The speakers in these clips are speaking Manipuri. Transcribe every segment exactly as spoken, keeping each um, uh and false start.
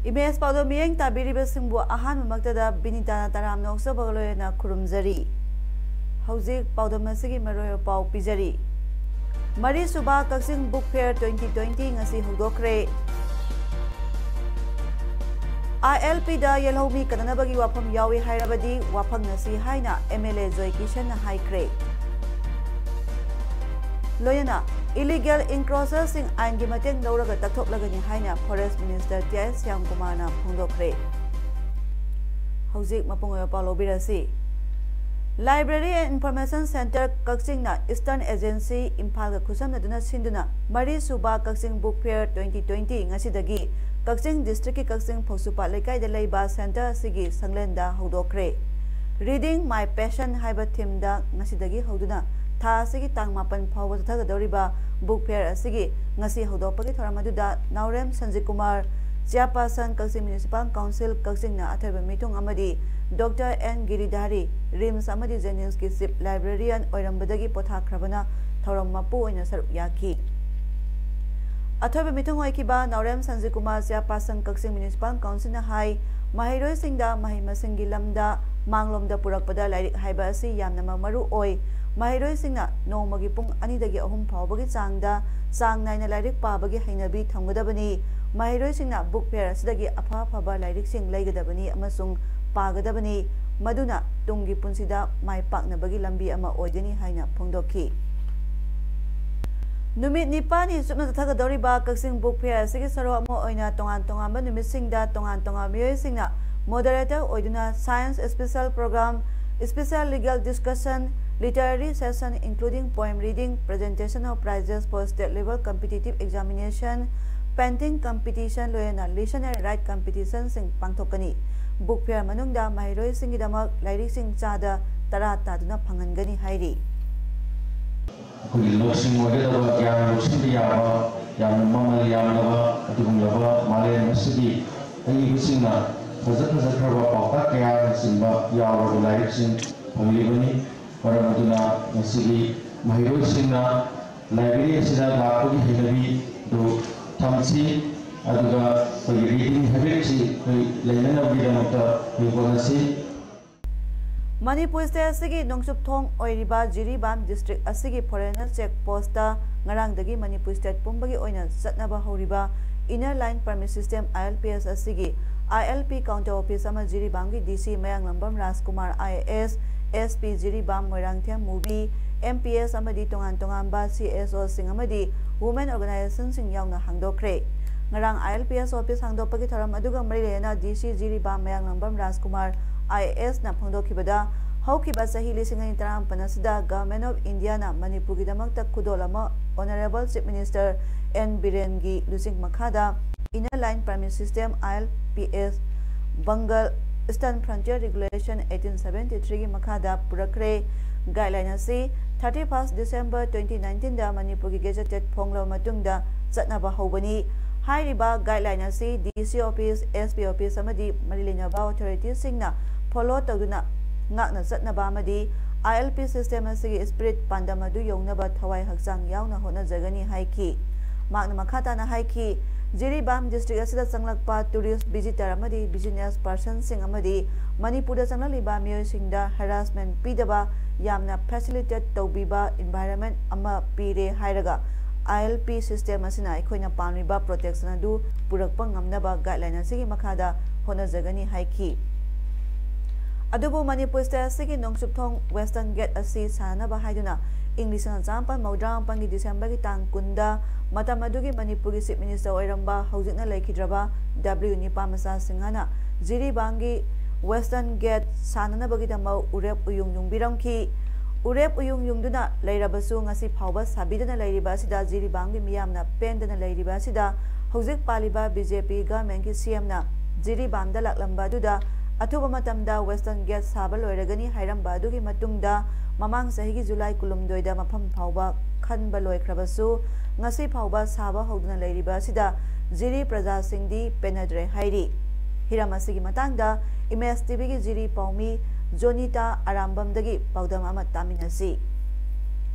ꯏꯃꯦꯖ ꯄꯥꯎꯗꯝ ꯃꯤꯠꯌꯦꯡ ꯇꯥꯕꯤꯔꯤꯕꯁꯤꯡꯕꯨ ꯑꯍꯥꯟꯕꯃꯛꯇꯗ ꯕꯤꯅꯤꯇꯥꯅ ꯇꯔꯥꯝꯅ ꯑꯣꯛꯆꯕꯒ ꯂꯣꯏꯅꯅ ꯈꯨꯔꯨꯝꯖꯔꯤ꯫ ꯍꯧꯖꯤꯛ ꯄꯥꯎꯗꯝ ꯑꯁꯤꯒꯤ ꯃꯔꯨꯑꯣꯏꯕ ꯄꯥꯎ ꯄꯤꯖꯔꯤ꯫ ꯃꯔꯤꯁꯨꯕ ꯀꯛꯆꯤꯡ ꯕꯨꯛ ꯐꯤꯌꯔ ꯇ꯭ꯋꯦꯟꯇꯤ ꯇ꯭ꯋꯦꯟꯇꯤ ꯉꯁꯤ ꯍꯧꯗꯣꯛꯈ꯭ꯔꯦ꯫ ꯑꯥꯏ ꯑꯦꯜ ꯄꯤꯗ ꯌꯦꯜꯍꯧꯃꯤ ꯀꯟꯅꯅꯕꯒꯤ ꯋꯥꯐꯝ ꯌꯥꯎꯏ ꯍꯥꯏꯔꯕꯗꯤ ꯋꯥꯐꯪꯅꯁꯤ ꯍꯥꯏꯅ ꯑꯦꯝ ꯑꯦꯜ ꯑꯦ ꯖꯣꯏ ꯀꯤꯁꯟꯅ ꯍꯥꯏꯈ꯭ꯔꯦ꯫ ꯂꯣꯏꯅꯅ ꯏꯂꯤꯒꯦꯜ ꯏꯟꯀ꯭ꯔꯣꯆꯔꯁꯤꯡ ꯑꯥꯏꯟꯒꯤ ꯃꯇꯦꯡ ꯂꯧꯔꯒ ꯇꯛꯊꯣꯛꯂꯒꯅꯤ ꯍꯥꯏꯅ ꯐꯣꯔꯦꯁ ꯃꯤꯅꯤꯁꯇꯔ ꯇꯤ ꯑꯥꯏ ꯁ꯭ꯌꯥꯝꯀꯨꯃꯥꯔꯅ ꯐꯣꯡꯗꯣꯛꯈ꯭ꯔꯦ꯫ ꯍꯧꯖꯤꯛ ꯃꯄꯨꯡ ꯑꯣꯏꯕ ꯄꯥꯎ ꯂꯧꯕꯤꯔꯁꯤ꯫ Library and Information Centre ꯀꯛꯆꯤꯡꯅ Eastern Agency ꯏꯝꯐꯥꯜꯒ ꯈꯨꯠꯁꯝꯅꯗꯨꯅ ꯁꯤꯟꯗꯨꯅ ꯃꯔꯤꯁꯨꯕ ꯀꯛꯆꯤꯡ ꯕꯨꯛ ꯐꯤꯌꯔ ꯇ꯭ꯋꯦꯟꯇꯤ ꯇ꯭ꯋꯦꯟꯇꯤ ꯉꯁꯤꯗꯒꯤ ꯀꯛꯆꯤꯡ ꯗꯤꯁꯇ꯭ꯔꯤꯛꯀꯤ ꯀꯛꯆꯤꯡ ꯐꯧꯁꯨꯄꯥꯠ ꯂꯩꯀꯥꯏꯗ ꯂꯩꯕ ꯁꯦꯟꯇꯔ ꯑꯁꯤꯒꯤ ꯁꯪꯂꯦꯟꯗ ꯍꯧꯗꯣꯛꯈ꯭ꯔꯦ꯫ Reading My Passion ꯍꯥꯏꯕ ꯊꯤꯝꯗ ꯉꯁꯤꯗꯒꯤ ꯍꯧꯗꯨꯅ ꯊꯥ ꯑꯁꯤꯒꯤ ꯇꯥꯡ ꯃꯥꯄꯟ ꯐꯥꯎꯕ ꯆꯠꯊꯒꯗꯧꯔꯤꯕ ꯕꯨꯛ ꯐꯤꯌꯔ ꯑꯁꯤꯒꯤ ꯉꯁꯤ ꯍꯧꯗꯣꯛꯄꯒꯤ ꯊꯧꯔꯝ ꯑꯗꯨꯗ ꯅꯥꯎꯔꯦꯝ ꯁꯟꯖꯤꯠ ꯀꯨꯃꯥꯔ, ꯆꯤꯌꯥꯄꯥꯁꯟ, ꯀꯛꯆꯤꯡ ꯃ꯭ꯌꯨꯅꯤꯁꯤꯄꯥꯜ ꯀꯥꯎꯟꯁꯤꯜ, ꯀꯛꯆꯤꯡꯅ ꯑꯊꯣꯏꯕ ꯃꯤꯊꯨꯡ ꯑꯃꯗꯤ ꯗꯣꯛꯇꯔ ꯑꯦꯟ ꯒꯤꯔꯤꯙꯥꯔꯤ, ꯔꯤꯝꯁ ꯑꯃꯗꯤ ꯖꯦꯅꯤꯝꯁꯀꯤ ꯆꯤꯐ ꯂꯥꯏꯕ꯭ꯔꯦꯔꯤꯌꯟ ꯑꯣꯏꯔꯝꯕꯗꯒꯤ ꯄꯣꯊꯥꯈ꯭ꯔꯕꯅ ꯊꯧꯔꯝ ꯃꯄꯨ ꯑꯣꯏꯅ ꯁꯔꯨꯛ ꯌꯥꯈꯤ꯫ ꯑꯊꯣꯏꯕ ꯃꯤꯊꯨꯡ ꯑꯣꯏꯈꯤꯕ ꯅꯥꯎꯔꯦꯝ ꯁꯟꯖꯤꯠ ꯀꯨꯃꯥꯔ, ꯆꯤꯌꯥꯄꯥꯁꯟ, ꯀꯛꯆꯤꯡ ꯃ꯭ꯌꯨꯅꯤꯁꯤꯄꯥꯜ ꯀꯥꯎꯟꯁꯤꯜꯅ ꯍꯥꯏ, ꯃꯍꯩꯔꯣꯏꯁꯤꯡꯗ ꯃꯍꯩ ꯃꯁꯤꯡꯒꯤ ꯂꯝꯗ ꯃꯥꯡꯂꯣꯝꯗ ꯄꯨꯔꯛꯄꯗ ꯂꯥꯏꯔꯤꯛ ꯍꯥꯏꯕ ꯑꯁꯤ ꯌꯥꯝꯅꯃꯛ ꯃꯔꯨ ꯑꯣꯏ꯫ ꯃꯍꯩꯔꯣꯏꯁꯤꯡꯅ ꯅꯣꯡꯃꯒꯤ ꯄꯨꯡ ꯑꯅꯤꯗꯒꯤ ꯑꯍꯨꯝ ꯐꯥꯎꯕꯒꯤ ꯆꯥꯡꯗ ꯆꯥꯡ ꯅꯥꯏꯅ ꯂꯥꯏꯔꯤꯛ ꯄꯥꯕꯒꯤ ꯍꯩꯅꯕꯤ ꯊꯝꯒꯗꯕꯅꯤ꯫ ꯃꯍꯩꯔꯣꯏꯁꯤꯡꯅ ꯕꯨꯛ ꯐꯤꯌꯔ ꯑꯁꯤꯗꯒꯤ ꯑꯐ ꯑꯐꯕ ꯂꯥꯏꯔꯤꯛꯁꯤꯡ ꯂꯩꯒꯗꯕꯅꯤ ꯑꯃꯁꯨꯡ ꯄꯥꯒꯗꯕꯅꯤ, ꯃꯗꯨꯅ ꯇꯨꯡꯒꯤ ꯄꯨꯟꯁꯤꯗ ꯃꯥꯏ ꯄꯥꯛꯅꯕꯒꯤ ꯂꯝꯕꯤ ꯑꯃ ꯑꯣꯏꯒꯅꯤ ꯍꯥꯏꯅ ꯐꯣꯡꯗꯣꯛꯈꯤ꯫ ꯅꯨꯃꯤꯠ ꯅꯤꯄꯥꯜꯅꯤ ꯆꯨꯞꯅ ꯆꯠꯊꯒꯗꯧꯔꯤꯕ ꯀꯛꯆꯤꯡ ꯕꯨꯛ ꯐꯤꯌꯔ ꯑꯁꯤꯒꯤ ꯁꯔꯨꯛ ꯑꯃ ꯑꯣꯏꯅ ꯇꯣꯉꯥꯟ ꯇꯣꯉꯥꯟꯕ ꯅꯨꯃꯤꯠꯁꯤꯡꯗ ꯇꯣꯉꯥꯟ ꯇꯣꯉꯥꯟꯕ ꯃꯤꯑꯣꯏꯁꯤꯡꯅ ꯃꯣꯗꯔꯦꯇꯔ ꯑꯣꯏꯗꯨꯅ science special program, special legal discussion, literary session including poem reading, presentation of prizes for state level competitive examination, painting competition, ꯂꯣꯏꯅꯅ lesson and write competitionꯁꯤꯡ ꯄꯥꯡꯊꯣꯛꯀꯅꯤ꯫ Book fair ꯃꯅꯨꯡꯗ ꯃꯍꯩꯔꯣꯏꯁꯤꯡꯒꯤꯗꯃꯛ ꯂꯥꯏꯔꯤꯛꯁꯤꯡ ꯆꯥꯗ ꯇꯔꯥ ꯇꯥꯗꯨꯅ ꯐꯪꯍꯟꯒꯅꯤ ꯍꯥꯏꯔꯤ꯫ ꯑꯩꯈꯣꯏꯒꯤ ꯂꯧꯁꯤꯡ ꯑꯣꯏꯒꯗꯕ, ꯒ꯭ꯌꯥꯟ ꯂꯧꯁꯤꯟꯕ ꯌꯥꯕ, ꯌꯥꯝꯅ ꯃꯃꯜ ꯌꯥꯝꯂꯕ ꯑꯗꯨꯒꯨꯝꯂꯕ ꯃꯥꯂꯦꯝ ꯑꯁꯤꯒꯤ ꯑꯏꯕꯁꯤꯡꯅ ꯐꯖ ꯐꯖꯈ꯭ꯔꯕ ꯄꯥꯎꯇꯥꯛ ꯀꯌꯥꯅꯆꯤꯡꯕ ꯌꯥꯎꯔꯕ ꯂꯥꯏꯔꯤꯛꯁꯤꯡ ꯐꯪꯂꯤꯕꯅꯤ꯫ ꯃꯔꯝ ꯑꯗꯨꯅ ꯉꯁꯤꯒꯤ ꯃꯍꯩꯔꯣꯏꯁꯤꯡꯅ library ꯑꯁꯤꯗ ꯂꯥꯛꯄꯒꯤ ꯍꯩꯅꯕꯤꯗꯨ ꯊꯝꯁꯤ, ꯑꯗꯨꯒ ꯑꯩꯈꯣꯏꯒꯤ reading habitꯁꯤ ꯑꯩꯈꯣꯏ ꯂꯩꯅꯅꯕꯒꯤꯗꯃꯛꯇ ꯑꯩꯈꯣꯏ ꯍꯣꯠꯅꯁꯤ꯫ ꯃꯅꯤꯄꯨꯔ state ꯑꯁꯤꯒꯤ ꯅꯣꯡꯆꯨꯞ ꯊꯣꯡ ꯑꯣꯏꯔꯤꯕ ꯖꯤꯔꯤꯕꯥꯝ district ꯑꯁꯤꯒꯤ foreigner check postꯇ ꯉꯔꯥꯡꯗꯒꯤ ꯃꯅꯤꯄꯨꯔ state ꯄꯨꯝꯕꯒꯤ ꯑꯣꯏꯅ ꯆꯠꯅꯕ ꯍꯧꯔꯤꯕ Inner Line Permit System, ILPS ꯑꯁꯤꯒꯤ ILP counter office ꯑꯃ ꯖꯤꯔꯤꯕꯥꯝꯒꯤ DC ꯃꯌꯥꯡꯂꯝꯕꯝ ꯔꯥꯖꯀꯨꯃꯥꯔ IAS, SP ꯖꯤꯔꯤꯕꯥꯝ ꯃꯣꯏꯔꯥꯡꯊꯦꯝ ꯃꯨꯕꯤ, MPS ꯑꯃꯗꯤ ꯇꯣꯉꯥꯟ ꯇꯣꯉꯥꯟꯕ CSOꯁꯤꯡ ꯑꯃꯗꯤ women organizationꯁꯤꯡ ꯌꯥꯎꯅ ꯍꯥꯡꯗꯣꯛꯈ꯭ꯔꯦ꯫ ꯉꯔꯥꯡ ILPS office ꯍꯥꯡꯗꯣꯛꯄꯒꯤ ꯊꯧꯔꯝ ꯑꯗꯨꯒ ꯃꯔꯤ ꯂꯩꯅꯅ DC ꯖꯤꯔꯤꯕꯥꯝ ꯃꯌꯥꯡꯂꯝꯕꯝ ꯔꯥꯖꯀꯨꯃꯥꯔ IASꯅ ꯐꯣꯡꯗꯣꯛꯈꯤꯕꯗ, ꯍꯧꯈꯤꯕ ꯆꯍꯤ ꯂꯤꯁꯤꯡ ꯑꯅꯤ ꯇꯔꯥꯃꯥꯄꯟ ꯑꯁꯤꯗ Government of Indiaꯅ ꯃꯅꯤꯄꯨꯔꯒꯤꯗꯃꯛꯇ ꯈꯨꯗꯣꯜ ꯑꯃ Honourable Chief Minister N ꯕꯤꯔꯦꯟꯒꯤ ꯂꯨꯆꯤꯡ ꯃꯈꯥꯗ Inner Line Permit System, ILPS, Bengal Eastern Frontier Regulation eighteen seventy-threeꯒꯤ ꯃꯈꯥꯗ ꯄꯨꯔꯛꯈ꯭ꯔꯦ꯫ Guideline ꯑꯁꯤ thirty first December twenty nineteenꯗ ꯃꯅꯤꯄꯨꯔꯒꯤ gazetted ꯐꯣꯡꯂꯕ ꯃꯇꯨꯡꯗ ꯆꯠꯅꯕ ꯍꯧꯕꯅꯤ꯫ ꯍꯥꯏꯔꯤꯕ guideline ꯑꯁꯤ DC office, SP office ꯑꯃꯗꯤ ꯃꯔꯤ ꯂꯩꯅꯕ authorityꯁꯤꯡꯅ follow ꯇꯧꯗꯨꯅ ꯉꯥꯛꯅ ꯆꯠꯅꯕ ꯑꯃꯗꯤ ILP system ꯑꯁꯤꯒꯤ spirit ꯄꯥꯟꯗꯝ ꯑꯗꯨ ꯌꯧꯅꯕ ꯊꯋꯥꯏ ꯍꯛꯆꯥꯡ ꯌꯥꯎꯅ ꯍꯣꯠꯅꯖꯒꯅꯤ ꯍꯥꯏꯈꯤ꯫ ꯃꯍꯥꯛꯅ ꯃꯈꯥ ꯇꯥꯅ ꯍꯥꯏꯈꯤ, ꯖꯤꯔꯤꯕꯥꯝ district ꯑꯁꯤꯗ ꯆꯪꯂꯛꯄ tourist visitor ꯑꯃꯗꯤ business personꯁꯤꯡ ꯑꯃꯗꯤ ꯃꯅꯤꯄꯨꯔꯗ ꯆꯪꯂꯛꯂꯤꯕ ꯃꯤꯑꯣꯏꯁꯤꯡꯗ harassment ꯄꯤꯗꯕ, ꯌꯥꯝꯅ facilitate ꯇꯧꯕꯤꯕ environment ꯑꯃ ꯄꯤꯔꯦ ꯍꯥꯏꯔꯒ, ILP system ꯑꯁꯤꯅ ꯑꯩꯈꯣꯏꯅ ꯄꯥꯝꯂꯤꯕ protection ꯑꯗꯨ ꯄꯨꯔꯛꯄ ꯉꯝꯅꯕ guideline ꯑꯁꯤꯒꯤ ꯃꯈꯥꯗ ꯍꯣꯠꯅꯖꯒꯅꯤ ꯍꯥꯏꯈꯤ꯫ ꯑꯗꯨꯕꯨ ꯃꯅꯤꯄꯨꯔ state ꯑꯁꯤꯒꯤ ꯅꯣꯡꯆꯨꯞ ꯊꯣꯡ Western Gate ꯑꯁꯤ ꯁꯥꯟꯅꯅꯕ ꯍꯥꯏꯗꯨꯅ ꯏꯪ ꯂꯤꯁꯤꯡ ꯑꯃ ꯆꯃꯥꯄꯟ ꯃꯧꯗ꯭ꯔꯥ ꯃꯥꯄꯟꯒꯤ Decemberꯒꯤ ꯇꯥꯡ ꯀꯨꯟꯗ ꯃꯇꯝ ꯑꯗꯨꯒꯤ ꯃꯅꯤꯄꯨꯔꯒꯤ Chief Minister ꯑꯣꯏꯔꯝꯕ ꯍꯧꯖꯤꯛꯅ ꯂꯩꯈꯤꯗ꯭ꯔꯕ W ꯅꯤꯄꯥꯃꯆꯥ ꯁꯤꯡꯍꯅ ꯖꯤꯔꯤꯕꯥꯝꯒꯤ Western Gate ꯁꯥꯟꯅꯅꯕꯒꯤꯗꯃꯛ ꯎꯔꯦꯞ ꯎꯌꯨꯡ ꯌꯨꯡꯕꯤꯔꯝꯈꯤ꯫ ꯎꯔꯦꯞ ꯎꯌꯨꯡ ꯌꯨꯡꯗꯨꯅ ꯂꯩꯔꯕꯁꯨ ꯉꯁꯤ ꯐꯥꯎꯕ ꯁꯥꯕꯤꯗꯅ ꯂꯩꯔꯤꯕ ꯑꯁꯤꯗ ꯖꯤꯔꯤꯕꯥꯝꯒꯤ ꯃꯤꯌꯥꯝꯅ ꯄꯦꯟꯗꯅ ꯂꯩꯔꯤꯕ ꯑꯁꯤꯗ ꯍꯧꯖꯤꯛ ꯄꯥꯜꯂꯤꯕ ꯕꯤ ꯖꯦ ꯄꯤ ꯒꯚꯔꯟꯃꯦꯟꯠꯀꯤ ꯁꯤ ꯑꯦꯝꯅ ꯖꯤꯔꯤꯕꯥꯝꯗ ꯂꯥꯛꯂꯝꯕ ꯑꯗꯨꯗ ꯑꯊꯨꯕ ꯃꯇꯝꯗ ꯋꯦꯁꯇꯔꯟ ꯒꯦꯠ ꯁꯥꯕ ꯂꯣꯏꯔꯒꯅꯤ ꯍꯥꯏꯔꯝꯕ ꯑꯗꯨꯒꯤ ꯃꯇꯨꯡꯗ ꯃꯃꯥꯡ ꯆꯍꯤꯒꯤ ꯖꯨꯂꯥꯏ ꯀꯨꯟꯍꯨꯝꯗꯣꯏꯗ ꯃꯐꯝ ꯐꯥꯎꯕ ꯈꯟꯕ ꯂꯣꯏꯈ꯭ꯔꯕꯁꯨ ꯉꯁꯤ ꯐꯥꯎꯕ ꯁꯥꯕ ꯍꯧꯗꯅ ꯂꯩꯔꯤꯕ ꯑꯁꯤꯗ ꯖꯤꯔꯤ ꯄ꯭ꯔꯖꯥꯁꯤꯡꯗꯤ ꯄꯦꯟꯅꯗ꯭ꯔꯦ ꯍꯥꯏꯔꯤ꯫ ꯍꯤꯔꯝ ꯑꯁꯤꯒꯤ ꯃꯇꯥꯡꯗ ꯏꯃꯦꯖ ꯇꯤ ꯚꯤꯒꯤ ꯖꯤꯔꯤ ꯄꯥꯎꯃꯤ ꯖꯣꯅꯤꯇꯥ ꯑꯔꯥꯝꯕꯝꯗꯒꯤ ꯄꯥꯎꯗꯝ ꯑꯃ ꯇꯥꯃꯤꯟꯅꯁꯤ꯫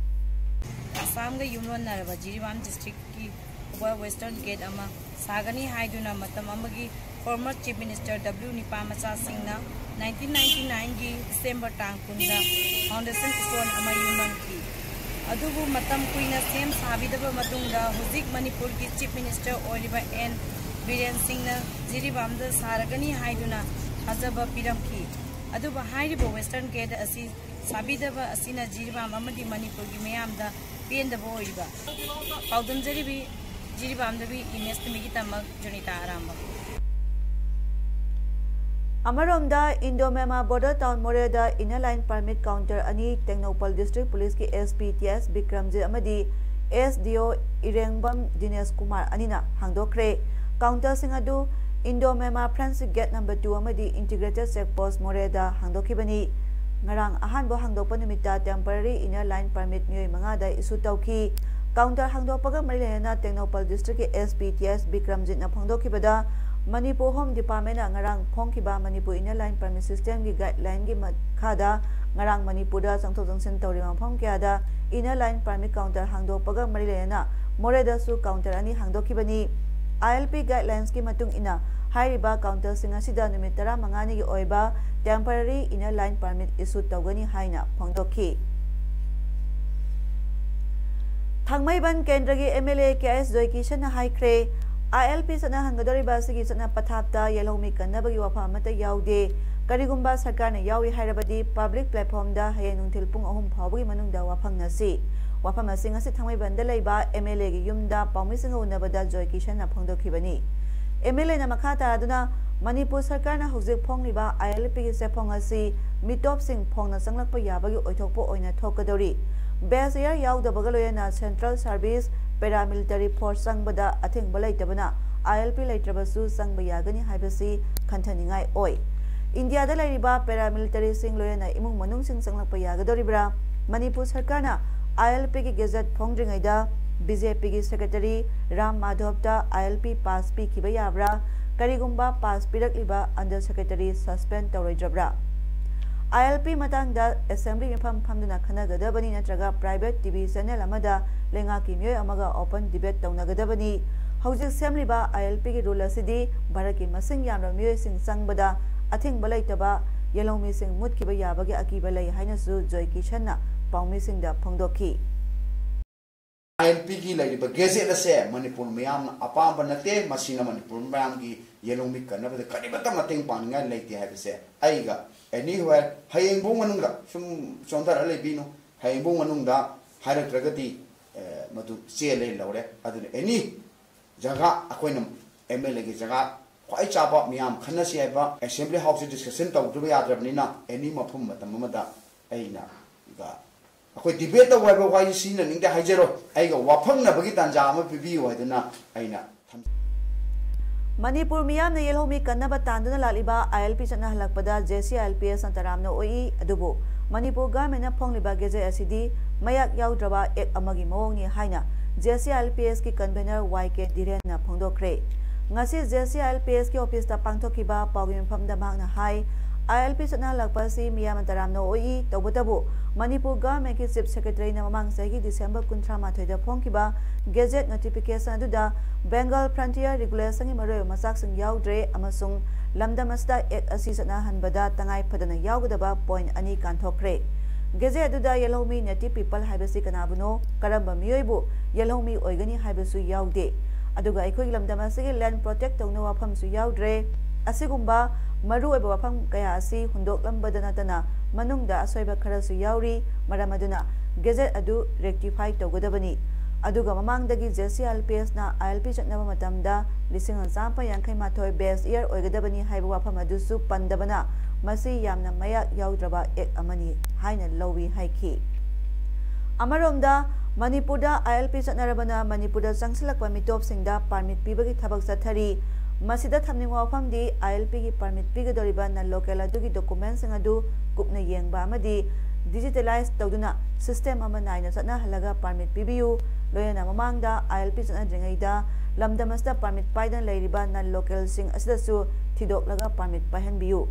ꯑꯁꯥꯝꯒ ꯌꯨꯝꯂꯣꯟꯅꯔꯕ ꯖꯤꯔꯤꯕꯥꯝ ꯗꯤꯁꯇ꯭ꯔꯤꯛꯀꯤ ꯋꯦꯁꯇꯔꯟ ꯒꯦꯠ ꯑꯃ ꯁꯥꯒꯅꯤ ꯍꯥꯏꯗꯨꯅ ꯃꯇꯝ ꯑꯃꯒꯤ ꯐꯣꯔꯃꯔ ꯆꯤꯐ ꯃꯤꯅꯤꯁꯇꯔ ꯗꯕ꯭ꯂꯤꯎ ꯅꯤꯄꯥꯃꯆꯥ ꯁꯤꯡꯅ ꯅꯥꯏꯟꯇꯤꯟ ꯅꯥꯏꯟꯇꯤ ꯅꯥꯏꯟꯒꯤ ꯗꯤꯁꯦꯝꯕꯔ ꯇꯥꯡ ꯀꯨꯟꯗ ꯐꯥꯎꯟꯗꯦꯁꯟ ꯁ꯭ꯇꯣꯟ ꯑꯃ ꯌꯨꯝꯂꯝꯈꯤ꯫ ꯑꯗꯨꯕꯨ ꯃꯇꯝ ꯀꯨꯏꯅ ꯁꯦꯝ ꯁꯥꯕꯤꯗꯕ ꯃꯇꯨꯡꯗ ꯍꯧꯖꯤꯛ ꯃꯅꯤꯄꯨꯔꯒꯤ ꯆꯤꯐ ꯃꯤꯅꯤꯁꯇꯔ ꯑꯣꯏꯔꯤꯕ ꯑꯦꯟ ꯕꯤꯔꯦꯟ ꯁꯤꯡꯅ ꯖꯤꯔꯤꯕꯥꯝꯗ ꯁꯥꯔꯒꯅꯤ ꯍꯥꯏꯗꯨꯅ ꯊꯥꯖꯕ ꯄꯤꯔꯝꯈꯤ꯫ ꯑꯗꯨꯕꯨ ꯍꯥꯏꯔꯤꯕ ꯋꯦꯁꯇꯔꯟ ꯒꯦꯠ ꯑꯁꯤ ꯁꯥꯕꯤꯗꯕ ꯑꯁꯤꯅ ꯖꯤꯔꯤꯕꯥꯝ ꯑꯃꯗꯤ ꯃꯅꯤꯄꯨꯔꯒꯤ ꯃꯤꯌꯥꯝꯗ ꯄꯦꯟꯗꯕ ꯑꯣꯏꯔꯤꯕ꯫ ꯄꯥꯎꯗꯝꯖꯔꯤꯕꯤ ꯖꯤꯔꯤꯕꯥꯝꯗꯒꯤ ꯏꯃꯦꯖ ꯇꯤ ꯚꯤꯒꯤꯗꯃꯛ ꯖꯣꯅꯤꯇꯥ ꯑꯔꯥꯝꯕꯝ꯫ ꯑꯃꯔꯣꯝꯗ, ꯏꯟꯗꯣ ꯃꯦꯃꯥ ꯕꯣꯔꯗꯔ ꯇꯥꯎꯟ ꯃꯣꯔꯦꯗ ꯏꯟꯅꯔ ꯂꯥꯏꯟ ꯄꯔꯃꯤꯠ ꯀꯥꯎꯟꯇꯔ ꯑꯅꯤ ꯇꯦꯡꯅꯧꯄꯜ ꯗꯤꯁꯇ꯭ꯔꯤꯛ ꯄꯨꯂꯤꯁꯀꯤ ꯑꯦꯁ ꯄꯤ ꯇꯤ ꯑꯦꯁ ꯕꯤꯀ꯭ꯔꯝꯖꯤꯠ ꯑꯃꯗꯤ ꯑꯦꯁ ꯗꯤ ꯑꯣ ꯏꯔꯦꯡꯕꯝ ꯗꯤꯅꯦꯁ ꯀꯨꯃꯥꯔ ꯑꯅꯤꯅ ꯍꯥꯡꯗꯣꯛꯈ꯭ꯔꯦ꯫ ꯀꯥꯎꯟꯇꯔꯁꯤꯡ ꯑꯗꯨ ꯏꯟꯗꯣ ꯃꯦꯃꯥ ꯐ꯭ꯔꯦꯟꯁꯤꯛ ꯒꯦꯠ ꯅꯝꯕꯔ ꯇꯨ ꯑꯃꯗꯤ ꯏꯟꯇꯤꯒ꯭ꯔꯦꯇꯦꯗ ꯆꯦꯛ ꯄꯣꯁ ꯃꯣꯔꯦꯗ ꯍꯥꯡꯗꯣꯛꯈꯤꯕꯅꯤ꯫ ꯉꯔꯥꯡ ꯑꯍꯥꯟꯕ ꯍꯥꯡꯗꯣꯛꯄ ꯅꯨꯃꯤꯠꯇ ꯇꯦꯝꯄꯔꯔꯤ ꯏꯟꯅꯔ ꯂꯥꯏꯟ ꯄꯔꯃꯤꯠ ꯃꯤꯑꯣꯏ ꯃꯉꯥꯗ ꯏꯁꯨ ꯇꯧꯈꯤ꯫ ꯀꯥꯎꯟꯇꯔ ꯍꯥꯡꯗꯣꯛꯄꯒ ꯃꯔꯤ ꯂꯩꯅꯅ ꯇꯦꯡꯅꯧꯄꯜ ꯗꯤꯁꯇ꯭ꯔꯤꯛꯀꯤ ꯑꯦꯁ ꯄꯤ ꯇꯤ ꯑꯦꯁ ꯕꯤꯀ꯭ꯔꯝꯖꯤꯠꯅ ꯐꯣꯡꯗꯣꯛꯈꯤꯕꯗ, ꯃꯅꯤꯄꯨꯔ ꯍꯣꯝ ꯗꯤꯄꯥꯔꯠꯃꯦꯟꯅ ꯉꯔꯥꯡ ꯐꯣꯡꯈꯤꯕ ꯃꯅꯤꯄꯨꯔ ꯏꯟꯅꯔ ꯂꯥꯏꯟ ꯄꯔꯃꯤꯠ ꯁꯤꯁꯇꯦꯝꯒꯤ ꯒꯥꯏꯗꯂꯥꯏꯟꯒꯤ ꯃꯈꯥꯗ ꯉꯔꯥꯡ ꯃꯅꯤꯄꯨꯔꯗ ꯆꯪꯊꯣꯛ ꯆꯪꯁꯤꯟ ꯇꯧꯔꯤꯕ ꯃꯐꯝ ꯀꯌꯥꯗ ꯏꯟꯅꯔ ꯂꯥꯏꯟ ꯄꯔꯃꯤꯠ ꯀꯥꯎꯟꯇꯔ ꯍꯥꯡꯗꯣꯛꯄꯒ ꯃꯔꯤ ꯂꯩꯅꯅ ꯃꯣꯔꯦꯗꯁꯨ ꯀꯥꯎꯟꯇꯔ ꯑꯅꯤ ꯍꯥꯡꯗꯣꯛꯈꯤꯕꯅꯤ꯫ ꯑꯥꯏ ꯑꯦꯜ ꯄꯤ ꯒꯥꯏꯗꯂꯥꯏꯟꯁꯀꯤ ꯃꯇꯨꯡ ꯏꯟꯅ, ꯍꯥꯏꯔꯤꯕ ꯀꯥꯎꯟꯇꯔꯁꯤꯡ ꯑꯁꯤꯗ ꯅꯨꯃꯤꯠ ꯇꯔꯥꯃꯉꯥꯅꯤꯒꯤ ꯑꯣꯏꯕ ꯇꯦꯝꯄꯔꯔꯤ ꯏꯟꯅꯔ ꯂꯥꯏꯟ ꯄꯔꯃꯤꯠ ꯏꯁꯨ ꯇꯧꯒꯅꯤ ꯍꯥꯏꯅ ꯐꯣꯡꯗꯣꯛꯈꯤ꯫ ꯊꯥꯡꯃꯩꯕꯟ ꯀꯦꯟꯗ꯭ꯔꯒꯤ ꯑꯦꯝ ꯑꯦꯜ ꯑꯦ ꯀꯦ ꯑꯦꯁ ꯖꯣꯏꯀꯤꯁꯟꯅ ꯍꯥꯏꯈ꯭ꯔꯦ, ꯑꯥꯏ ꯑꯦꯜ ꯄꯤ ꯆꯠꯅꯍꯟꯒꯗꯧꯔꯤꯕ ꯑꯁꯤꯒꯤ ꯆꯠꯅ ꯄꯊꯥꯞꯇ ꯌꯦꯜꯍꯧꯃꯤ ꯀꯟꯅꯕꯒꯤ ꯋꯥꯐꯝ ꯑꯃꯠꯇ ꯌꯥꯎꯗꯦ꯫ ꯀꯔꯤꯒꯨꯝꯕ ꯁꯔꯀꯥꯔꯅ ꯌꯥꯎꯏ ꯍꯥꯏꯔꯕꯗꯤ ꯄꯕ꯭ꯂꯤꯛ ꯄ꯭ꯂꯦꯠꯐꯣꯝꯗ ꯍꯌꯦꯡ ꯅꯨꯡꯊꯤꯜ ꯄꯨꯡ ꯑꯍꯨꯝ ꯐꯥꯎꯕꯒꯤ ꯃꯅꯨꯡꯗ ꯋꯥꯐꯝꯅꯁꯤ꯫ ꯋꯥꯐꯝ ꯑꯁꯤ ꯉꯁꯤ ꯊꯥꯡꯃꯩꯕꯟꯗ ꯂꯩꯕ ꯑꯦꯝ ꯑꯦꯜ ꯑꯦꯒꯤ ꯌꯨꯝꯗ ꯄꯥꯎꯃꯤꯁꯤꯡꯒ ꯎꯅꯕꯗ ꯖꯣꯏꯀꯤꯁꯟꯅ ꯐꯣꯡꯗꯣꯛꯈꯤꯕꯅꯤ꯫ ꯑꯦꯝ ꯑꯦꯜ ꯑꯦꯅ ꯃꯈꯥ ꯇꯥꯗꯨꯅ ꯃꯅꯤꯄꯨꯔ ꯁꯔꯀꯥꯔꯅ ꯍꯧꯖꯤꯛ ꯐꯣꯡꯂꯤꯕ ꯑꯥꯏ ꯑꯦꯜ ꯄꯤꯒꯤ ꯆꯦꯐꯣꯡ ꯑꯁꯤ ꯃꯤꯇꯣꯞꯁꯤꯡ ꯐꯣꯡꯅ ꯆꯪꯂꯛꯄ ꯌꯥꯕꯒꯤ ꯑꯣꯏꯊꯣꯛꯄ ꯑꯣꯏꯅ ꯊꯣꯛꯀꯗꯧꯔꯤ꯫ ꯕꯦꯁ ꯏꯌꯥꯔ ꯌꯥꯎꯗꯕꯒ ꯂꯣꯏꯅꯅ ꯁꯦꯟꯇ꯭ꯔꯦꯜ ꯁꯥꯔꯚꯤꯁ paramilitary force ꯆꯪꯕꯗ ꯑꯊꯤꯡꯕ ꯂꯩꯇꯕꯅ ILP ꯂꯩꯇ꯭ꯔꯕꯁꯨ ꯆꯪꯕ ꯌꯥꯒꯅꯤ ꯍꯥꯏꯕꯁꯤ ꯈꯟꯊꯅꯤꯡꯉꯥꯏ ꯑꯣꯏ꯫ ꯏꯟꯗꯤꯌꯥꯗ ꯂꯩꯔꯤꯕ paramilitaryꯁꯤꯡ, ꯂꯣꯏꯅꯅ ꯏꯃꯨꯡ ꯃꯅꯨꯡꯁꯤꯡ ꯆꯪꯂꯛꯄ ꯌꯥꯒꯗꯧꯔꯤꯕ꯭ꯔꯥ? ꯃꯅꯤꯄꯨꯔ ꯁꯔꯀꯥꯔꯅ ILPꯒꯤ gazette ꯐꯣꯡꯗ꯭ꯔꯤꯉꯩꯗ BJPꯒꯤ secretary Ram ꯃꯥꯙꯕꯇ ILP pass ꯄꯤꯈꯤꯕ ꯌꯥꯕ꯭ꯔꯥ? ꯀꯔꯤꯒꯨꯝꯕ pass ꯄꯤꯔꯛꯂꯤꯕ under secretary suspend ꯇꯧꯔꯣꯏꯗ꯭ꯔꯕ꯭ꯔꯥ? ILP ꯃꯇꯥꯡꯗ assembly ꯃꯤꯐꯝ ꯐꯝꯗꯨꯅ ꯈꯟꯅꯒꯗꯕꯅꯤ, ꯅꯠꯇ꯭ꯔꯒ private TV channel ꯑꯃꯗ ꯂꯩꯉꯥꯛꯀꯤ ꯃꯤꯑꯣꯏ ꯑꯃꯒ open debate ꯇꯧꯅꯒꯗꯕꯅꯤ꯫ ꯍꯧꯖꯤꯛ ꯁꯦꯝꯂꯤꯕ ILPꯒꯤ rule ꯑꯁꯤꯗꯤ ꯚꯥꯔꯠꯀꯤ ꯃꯁꯤꯡ ꯌꯥꯝꯂꯕ ꯃꯤꯑꯣꯏꯁꯤꯡ ꯆꯪꯕꯗ ꯑꯊꯤꯡꯕ ꯂꯩꯇꯕ ꯌꯦꯜꯍꯧꯃꯤꯁꯤꯡ ꯃꯨꯠꯈꯤꯕ ꯌꯥꯕꯒꯤ ꯑꯀꯤꯕ ꯂꯩ ꯍꯥꯏꯅꯁꯨ ꯖꯣꯏ ꯀꯤꯁꯟꯅ ꯄꯥꯎꯃꯤꯁꯤꯡꯗ ꯐꯣꯡꯗꯣꯛꯈꯤ꯫ ILPꯒꯤ ꯂꯩꯔꯤꯕ gazette ꯑꯁꯦ ꯃꯅꯤꯄꯨꯔ ꯃꯤꯌꯥꯝꯅ ꯑꯄꯥꯝꯕ ꯅꯠꯇꯦ꯫ ꯃꯁꯤꯅ ꯃꯅꯤꯄꯨꯔ ꯃꯌꯥꯝꯒꯤ ꯌꯦꯜꯍꯧꯃꯤ ꯀꯟꯅꯕꯗ ꯀꯔꯤꯃꯠꯇ ꯃꯇꯦꯡ ꯄꯥꯡꯅꯤꯡꯉꯥꯏ ꯂꯩꯇꯦ ꯍꯥꯏꯕꯁꯦ ꯑꯩꯒ anywhere ꯍꯌꯦꯡꯐꯥꯎ ꯃꯅꯨꯡꯗ ꯁꯨꯝ ꯆꯣꯟꯊꯔ ꯂꯩꯕꯤꯅꯨ, ꯍꯌꯦꯡꯐꯥꯎ ꯃꯅꯨꯡꯗ ꯍꯥꯏꯔꯛꯇ꯭ꯔꯒꯗꯤ ꯑꯦ, ꯃꯗꯨ ꯆꯦꯜꯂꯦ ꯂꯧꯔꯦ꯫ ꯑꯗꯨꯅ any ꯖꯒꯥ ꯑꯩꯈꯣꯏꯅ MLAꯒꯤ ꯖꯒꯥ ꯈ꯭ꯋꯥꯏ ꯆꯥꯕ ꯃꯤꯌꯥꯝ ꯈꯟꯅꯁꯤ ꯍꯥꯏꯕ assembly houseꯇ discussion ꯇꯧꯗꯕ ꯌꯥꯗ꯭ꯔꯕꯅꯤꯅ any ꯃꯐꯝ ꯃꯇꯝ ꯑꯃꯗ ꯑꯩꯅ ꯒ ꯑꯩꯈꯣꯏ debate ꯇꯧꯕ ꯍꯥꯏꯕ ꯋꯥꯍꯩꯁꯤ ꯁꯤꯖꯤꯟꯅꯅꯤꯡꯗꯦ, ꯍꯥꯏꯖꯔꯣꯏ꯫ ꯑꯩꯒ ꯋꯥꯐꯪꯅꯕꯒꯤ ꯇꯥꯟꯖꯥ ꯑꯃ ꯄꯤꯕꯤꯌꯨ ꯍꯥꯏꯗꯨꯅ ꯑꯩꯅ ꯊꯝꯖꯩ꯫ ꯃꯅꯤꯄꯨꯔ ꯃꯤꯌꯥꯝꯅ ꯌꯦꯜꯍꯧꯃꯤ ꯀꯟꯅꯕ ꯇꯥꯟꯗꯨꯅ ꯂꯥꯛꯂꯤꯕ ILP ꯆꯠꯅꯍꯜꯂꯛꯄꯗ JCILPSꯅ ꯇꯔꯥꯝꯅ ꯑꯣꯛꯏ꯫ ꯑꯗꯨꯕꯨ ꯃꯅꯤꯄꯨꯔ governmentꯅ ꯐꯣꯡꯂꯤꯕ gazette ꯑꯁꯤꯗꯤ ꯃꯌꯥꯛ ꯌꯥꯎꯗ꯭ꯔꯕ act ꯑꯃꯒꯤ ꯃꯑꯣꯡꯅꯤ ꯍꯥꯏꯅ JCILPSꯀꯤ convener YK ꯙꯤꯔꯦꯟꯅ ꯐꯣꯡꯗꯣꯛꯈ꯭ꯔꯦ꯫ ꯉꯁꯤ JCILPSꯀꯤ officeꯇ ꯄꯥꯡꯊꯣꯛꯈꯤꯕ ꯄꯥꯎꯒꯤ ꯃꯤꯐꯝꯗ ꯃꯍꯥꯛꯅ ꯍꯥꯏ, ILP ꯆꯠꯅꯍꯜꯂꯛꯄ ꯑꯁꯤ ꯃꯤꯌꯥꯝꯅ ꯇꯔꯥꯝꯅ ꯑꯣꯛꯏ꯫ ꯇꯧꯕꯇꯕꯨ ꯃꯅꯤꯄꯨꯔ governmentꯀꯤ chief secretaryꯅ ꯃꯃꯥꯡ ꯆꯍꯤꯒꯤ December ꯀꯨꯟꯊ꯭ꯔꯥ ꯃꯥꯊꯣꯏꯗ ꯐꯣꯡꯈꯤꯕ gazette notification ꯑꯗꯨꯗ Bengal frontier regulationꯒꯤ ꯃꯔꯨꯑꯣꯏꯕ ꯃꯆꯥꯛꯁꯤꯡ ꯌꯥꯎꯗ꯭ꯔꯦ ꯑꯃꯁꯨꯡ ꯂꯝꯗꯝ ꯑꯁꯤꯗ act ꯑꯁꯤ ꯆꯠꯅꯍꯟꯕꯗ ꯇꯉꯥꯏ ꯐꯗꯅ ꯌꯥꯎꯒꯗꯕ point ꯑꯅꯤ ꯀꯥꯟꯊꯣꯛꯈ꯭ꯔꯦ꯫ Gazette ꯑꯗꯨꯗ ꯌꯦꯜꯍꯧꯃꯤ native people ꯍꯥꯏꯕꯁꯤ ꯀꯅꯥꯕꯨꯅꯣ, ꯀꯔꯝꯕ ꯃꯤꯑꯣꯏꯕꯨ ꯌꯦꯜꯍꯧꯃꯤ ꯑꯣꯏꯒꯅꯤ ꯍꯥꯏꯕꯁꯨ ꯌꯥꯎꯗꯦ꯫ ꯑꯗꯨꯒ ꯑꯩꯈꯣꯏꯒꯤ ꯂꯝꯗꯝ ꯑꯁꯤꯒꯤ land protect ꯇꯧꯅꯕ ꯋꯥꯐꯝꯁꯨ ꯌꯥꯎꯗ꯭ꯔꯦ꯫ ꯑꯁꯤꯒꯨꯝꯕ ꯃꯔꯨꯑꯣꯏꯕ ꯋꯥꯐꯝ ꯀꯌꯥ ꯑꯁꯤ ꯍꯨꯟꯗꯣꯛꯂꯝꯕꯗ ꯅꯠꯇꯅ ꯃꯅꯨꯡꯗ ꯑꯁꯣꯏꯕ ꯈꯔꯁꯨ ꯌꯥꯎꯔꯤ꯫ ꯃꯔꯝ ꯑꯗꯨꯅ gazette ꯑꯗꯨ rectify ꯇꯧꯒꯗꯕꯅꯤ꯫ ꯑꯗꯨꯒ ꯃꯃꯥꯡꯗꯒꯤ JCILPSꯅ ILP ꯆꯠꯅꯕ ꯃꯇꯝꯗ ꯂꯤꯁꯤꯡ ꯑꯃ ꯆꯥꯃꯥꯄꯟ ꯌꯥꯡꯈꯩ ꯃꯥꯊꯣꯏ base year ꯑꯣꯏꯒꯗꯕꯅꯤ ꯍꯥꯏꯕ ꯋꯥꯐꯝ ꯑꯗꯨꯁꯨ ꯄꯟꯗꯕꯅ ꯃꯁꯤ ꯌꯥꯝꯅ ꯃꯌꯥꯛ ꯌꯥꯎꯗ꯭ꯔꯕ act ꯑꯃꯅꯤ ꯍꯥꯏꯅ ꯂꯧꯏ ꯍꯥꯏꯈꯤ꯫ ꯑꯃꯔꯣꯝꯗ, ꯃꯅꯤꯄꯨꯔꯗ ILP ꯆꯠꯅꯔꯕꯅ ꯃꯅꯤꯄꯨꯔꯗ ꯆꯪꯁꯤꯜꯂꯛꯄ ꯃꯤꯇꯣꯞꯁꯤꯡꯗ ꯄꯥꯔꯃꯤꯠ ꯄꯤꯕꯒꯤ ꯊꯕꯛ ꯆꯠꯊꯔꯤ꯫ ꯃꯁꯤꯗ ꯊꯝꯅꯤꯡꯕ ꯋꯥꯐꯝꯗꯤ, ILPꯒꯤ ꯄꯥꯔꯃꯤꯠ ꯄꯤꯒꯗꯧꯔꯤꯕ ꯅꯟ ꯂꯣꯀꯦꯜ ꯑꯗꯨꯒꯤ ꯗꯣꯀꯨꯃꯦꯟꯁꯤꯡ ꯑꯗꯨ ꯀꯨꯞꯅ ꯌꯦꯡꯕ ꯑꯃꯗꯤ ꯗꯤꯖꯤꯇꯦꯂꯥꯏꯖ ꯇꯧꯗꯨꯅ ꯁꯤꯁꯇꯦꯝ ꯑꯃ ꯅꯥꯏꯅ ꯆꯠꯅꯍꯜꯂꯒ ꯄꯥꯔꯃꯤꯠ ꯄꯤꯕꯤꯌꯨ꯫ ꯂꯣꯏꯅꯅ ꯃꯃꯥꯡꯗ ILP ꯆꯠꯅꯗ꯭ꯔꯤꯉꯩꯗ ꯂꯝꯗꯝ ꯑꯁꯤꯗ ꯄꯥꯔꯃꯤꯠ ꯄꯥꯏꯗꯅ ꯂꯩꯔꯤꯕ ꯅꯟ ꯂꯣꯀꯦꯜꯁꯤꯡ ꯑꯁꯤꯗꯁꯨ ꯊꯤꯗꯣꯛꯂꯒ ꯄꯥꯔꯃꯤꯠ ꯄꯥꯏꯍꯟꯕꯤꯌꯨ꯫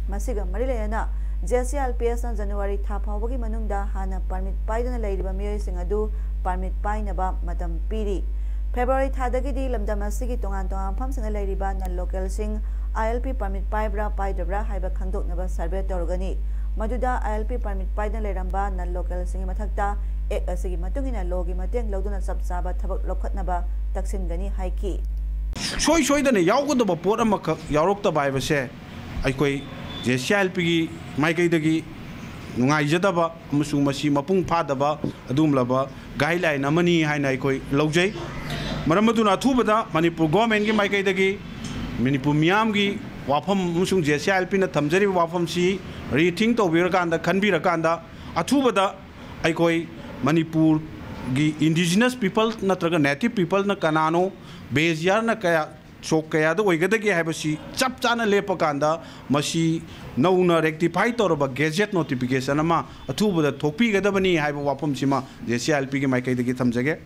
ꯃꯁꯤꯒ ꯃꯔꯤ ꯂꯩꯅꯅ, JCILPSꯅ ꯖꯅꯋꯥꯔꯤ ꯊꯥ ꯐꯥꯎꯕꯒꯤ ꯃꯅꯨꯡꯗ ꯍꯥꯟꯅ ꯄꯥꯔꯃꯤꯠ ꯄꯥꯏꯗꯅ ꯂꯩꯔꯤꯕ ꯃꯤꯑꯣꯏꯁꯤꯡ ꯑꯗꯨ ꯄꯥꯔꯃꯤꯠ ꯄꯥꯏꯅꯕ ꯃꯇꯝ ꯄꯤꯔꯤ꯫ ꯐꯦꯕ꯭ꯔꯨꯋꯥꯔꯤ ꯊꯥꯗꯒꯤꯗꯤ ꯂꯝꯗꯝ ꯑꯁꯤꯒꯤ ꯇꯣꯉꯥꯟ ꯇꯣꯉꯥꯟꯕ ꯃꯐꯝꯁꯤꯡꯗ ꯂꯩꯔꯤꯕ ꯅꯟ ꯂꯣꯀꯦꯜꯁꯤꯡ ILP ꯄꯥꯔꯃꯤꯠ ꯄꯥꯏꯕ꯭ꯔꯥ ꯄꯥꯏꯗꯕ꯭ꯔꯥ ꯍꯥꯏꯕ ꯈꯪꯗꯣꯛꯅꯕ ꯁꯔꯚꯦ ꯇꯧꯔꯒꯅꯤ꯫ ꯃꯗꯨꯗ ILP ꯄꯥꯔꯃꯤꯠ ꯄꯥꯏꯗꯅ ꯂꯩꯔꯝꯕ ꯅꯟ ꯂꯣꯀꯦꯜꯁꯤꯡꯒꯤ ꯃꯊꯛꯇ ꯑꯦꯛ ꯑꯁꯤꯒꯤ ꯃꯇꯨꯡ ꯏꯟꯅ ꯂꯣꯒꯤ ꯃꯇꯦꯡ ꯂꯧꯗꯨꯅ ꯆꯞ ꯆꯥꯕ ꯊꯕꯛ ꯂꯧꯈꯠꯅꯕ ꯇꯛꯁꯤꯟꯒꯅꯤ ꯍꯥꯏꯈꯤ꯫ ꯁꯨꯡꯁꯣꯏ ꯁꯣꯏꯗꯅ ꯌꯥꯎꯒꯗꯕ ꯄꯣꯠ ꯑꯃꯈꯛ ꯌꯥꯎꯔꯛꯇꯕ ꯍꯥꯏꯕꯁꯦ ꯑꯩꯈꯣꯏ JCILPꯒꯤ ꯃꯥꯏꯀꯩꯗꯒꯤ ꯅꯨꯡꯉꯥꯏꯖꯗꯕ ꯑꯃꯁꯨꯡ ꯃꯁꯤ ꯃꯄꯨꯡ ꯐꯥꯗꯕ ꯑꯗꯨꯒꯨꯝꯂꯕ ꯒꯥꯏꯗꯂꯥꯏꯟ ꯑꯃꯅꯤ ꯍꯥꯏꯅ ꯑꯩꯈꯣꯏ ꯂꯧꯖꯩ꯫ ꯃꯔꯝ ꯑꯗꯨꯅ ꯑꯊꯨꯕꯗ ꯃꯅꯤꯄꯨꯔ ꯒꯣꯔꯃꯦꯟꯒꯤ ꯃꯥꯏꯀꯩꯗꯒꯤ ꯃꯅꯤꯄꯨꯔ ꯃꯤꯌꯥꯝꯒꯤ ꯋꯥꯐꯝ ꯑꯃꯁꯨꯡ JCILPꯅ ꯊꯝꯖꯔꯤꯕ ꯋꯥꯐꯝꯁꯤ ꯔꯤꯊꯤꯡ ꯇꯧꯕꯤꯔꯀꯥꯟꯗ, ꯈꯟꯕꯤꯔꯀꯥꯟꯗ ꯑꯊꯨꯕꯗ ꯑꯩꯈꯣꯏ ꯃꯅꯤꯄꯨꯔꯒꯤ indigenous people ꯅꯠꯇ꯭ꯔꯒ native peopleꯅ ꯀꯅꯥꯅꯣ, ꯕꯦꯖꯤꯌꯥꯔꯅ ꯀꯌꯥ, ꯆꯣꯛ ꯀꯌꯥꯗ ꯑꯣꯏꯒꯗꯒꯦ ꯍꯥꯏꯕꯁꯤ ꯆꯞ ꯆꯥꯅ ꯂꯦꯞꯄꯀꯥꯟꯗ ꯃꯁꯤ ꯅꯧꯅ ꯔꯦꯛꯇꯤꯐꯥꯏ ꯇꯧꯔꯕ ꯒꯦꯖꯦꯠ ꯅꯣꯇꯤꯐꯤꯀꯦꯁꯟ ꯑꯃ ꯑꯊꯨꯕꯗ ꯊꯣꯛꯄꯤꯒꯗꯕꯅꯤ ꯍꯥꯏꯕ ꯋꯥꯐꯝꯁꯤꯃ JCILPꯒꯤ ꯃꯥꯏꯀꯩꯗꯒꯤ ꯊꯝꯖꯒꯦ꯫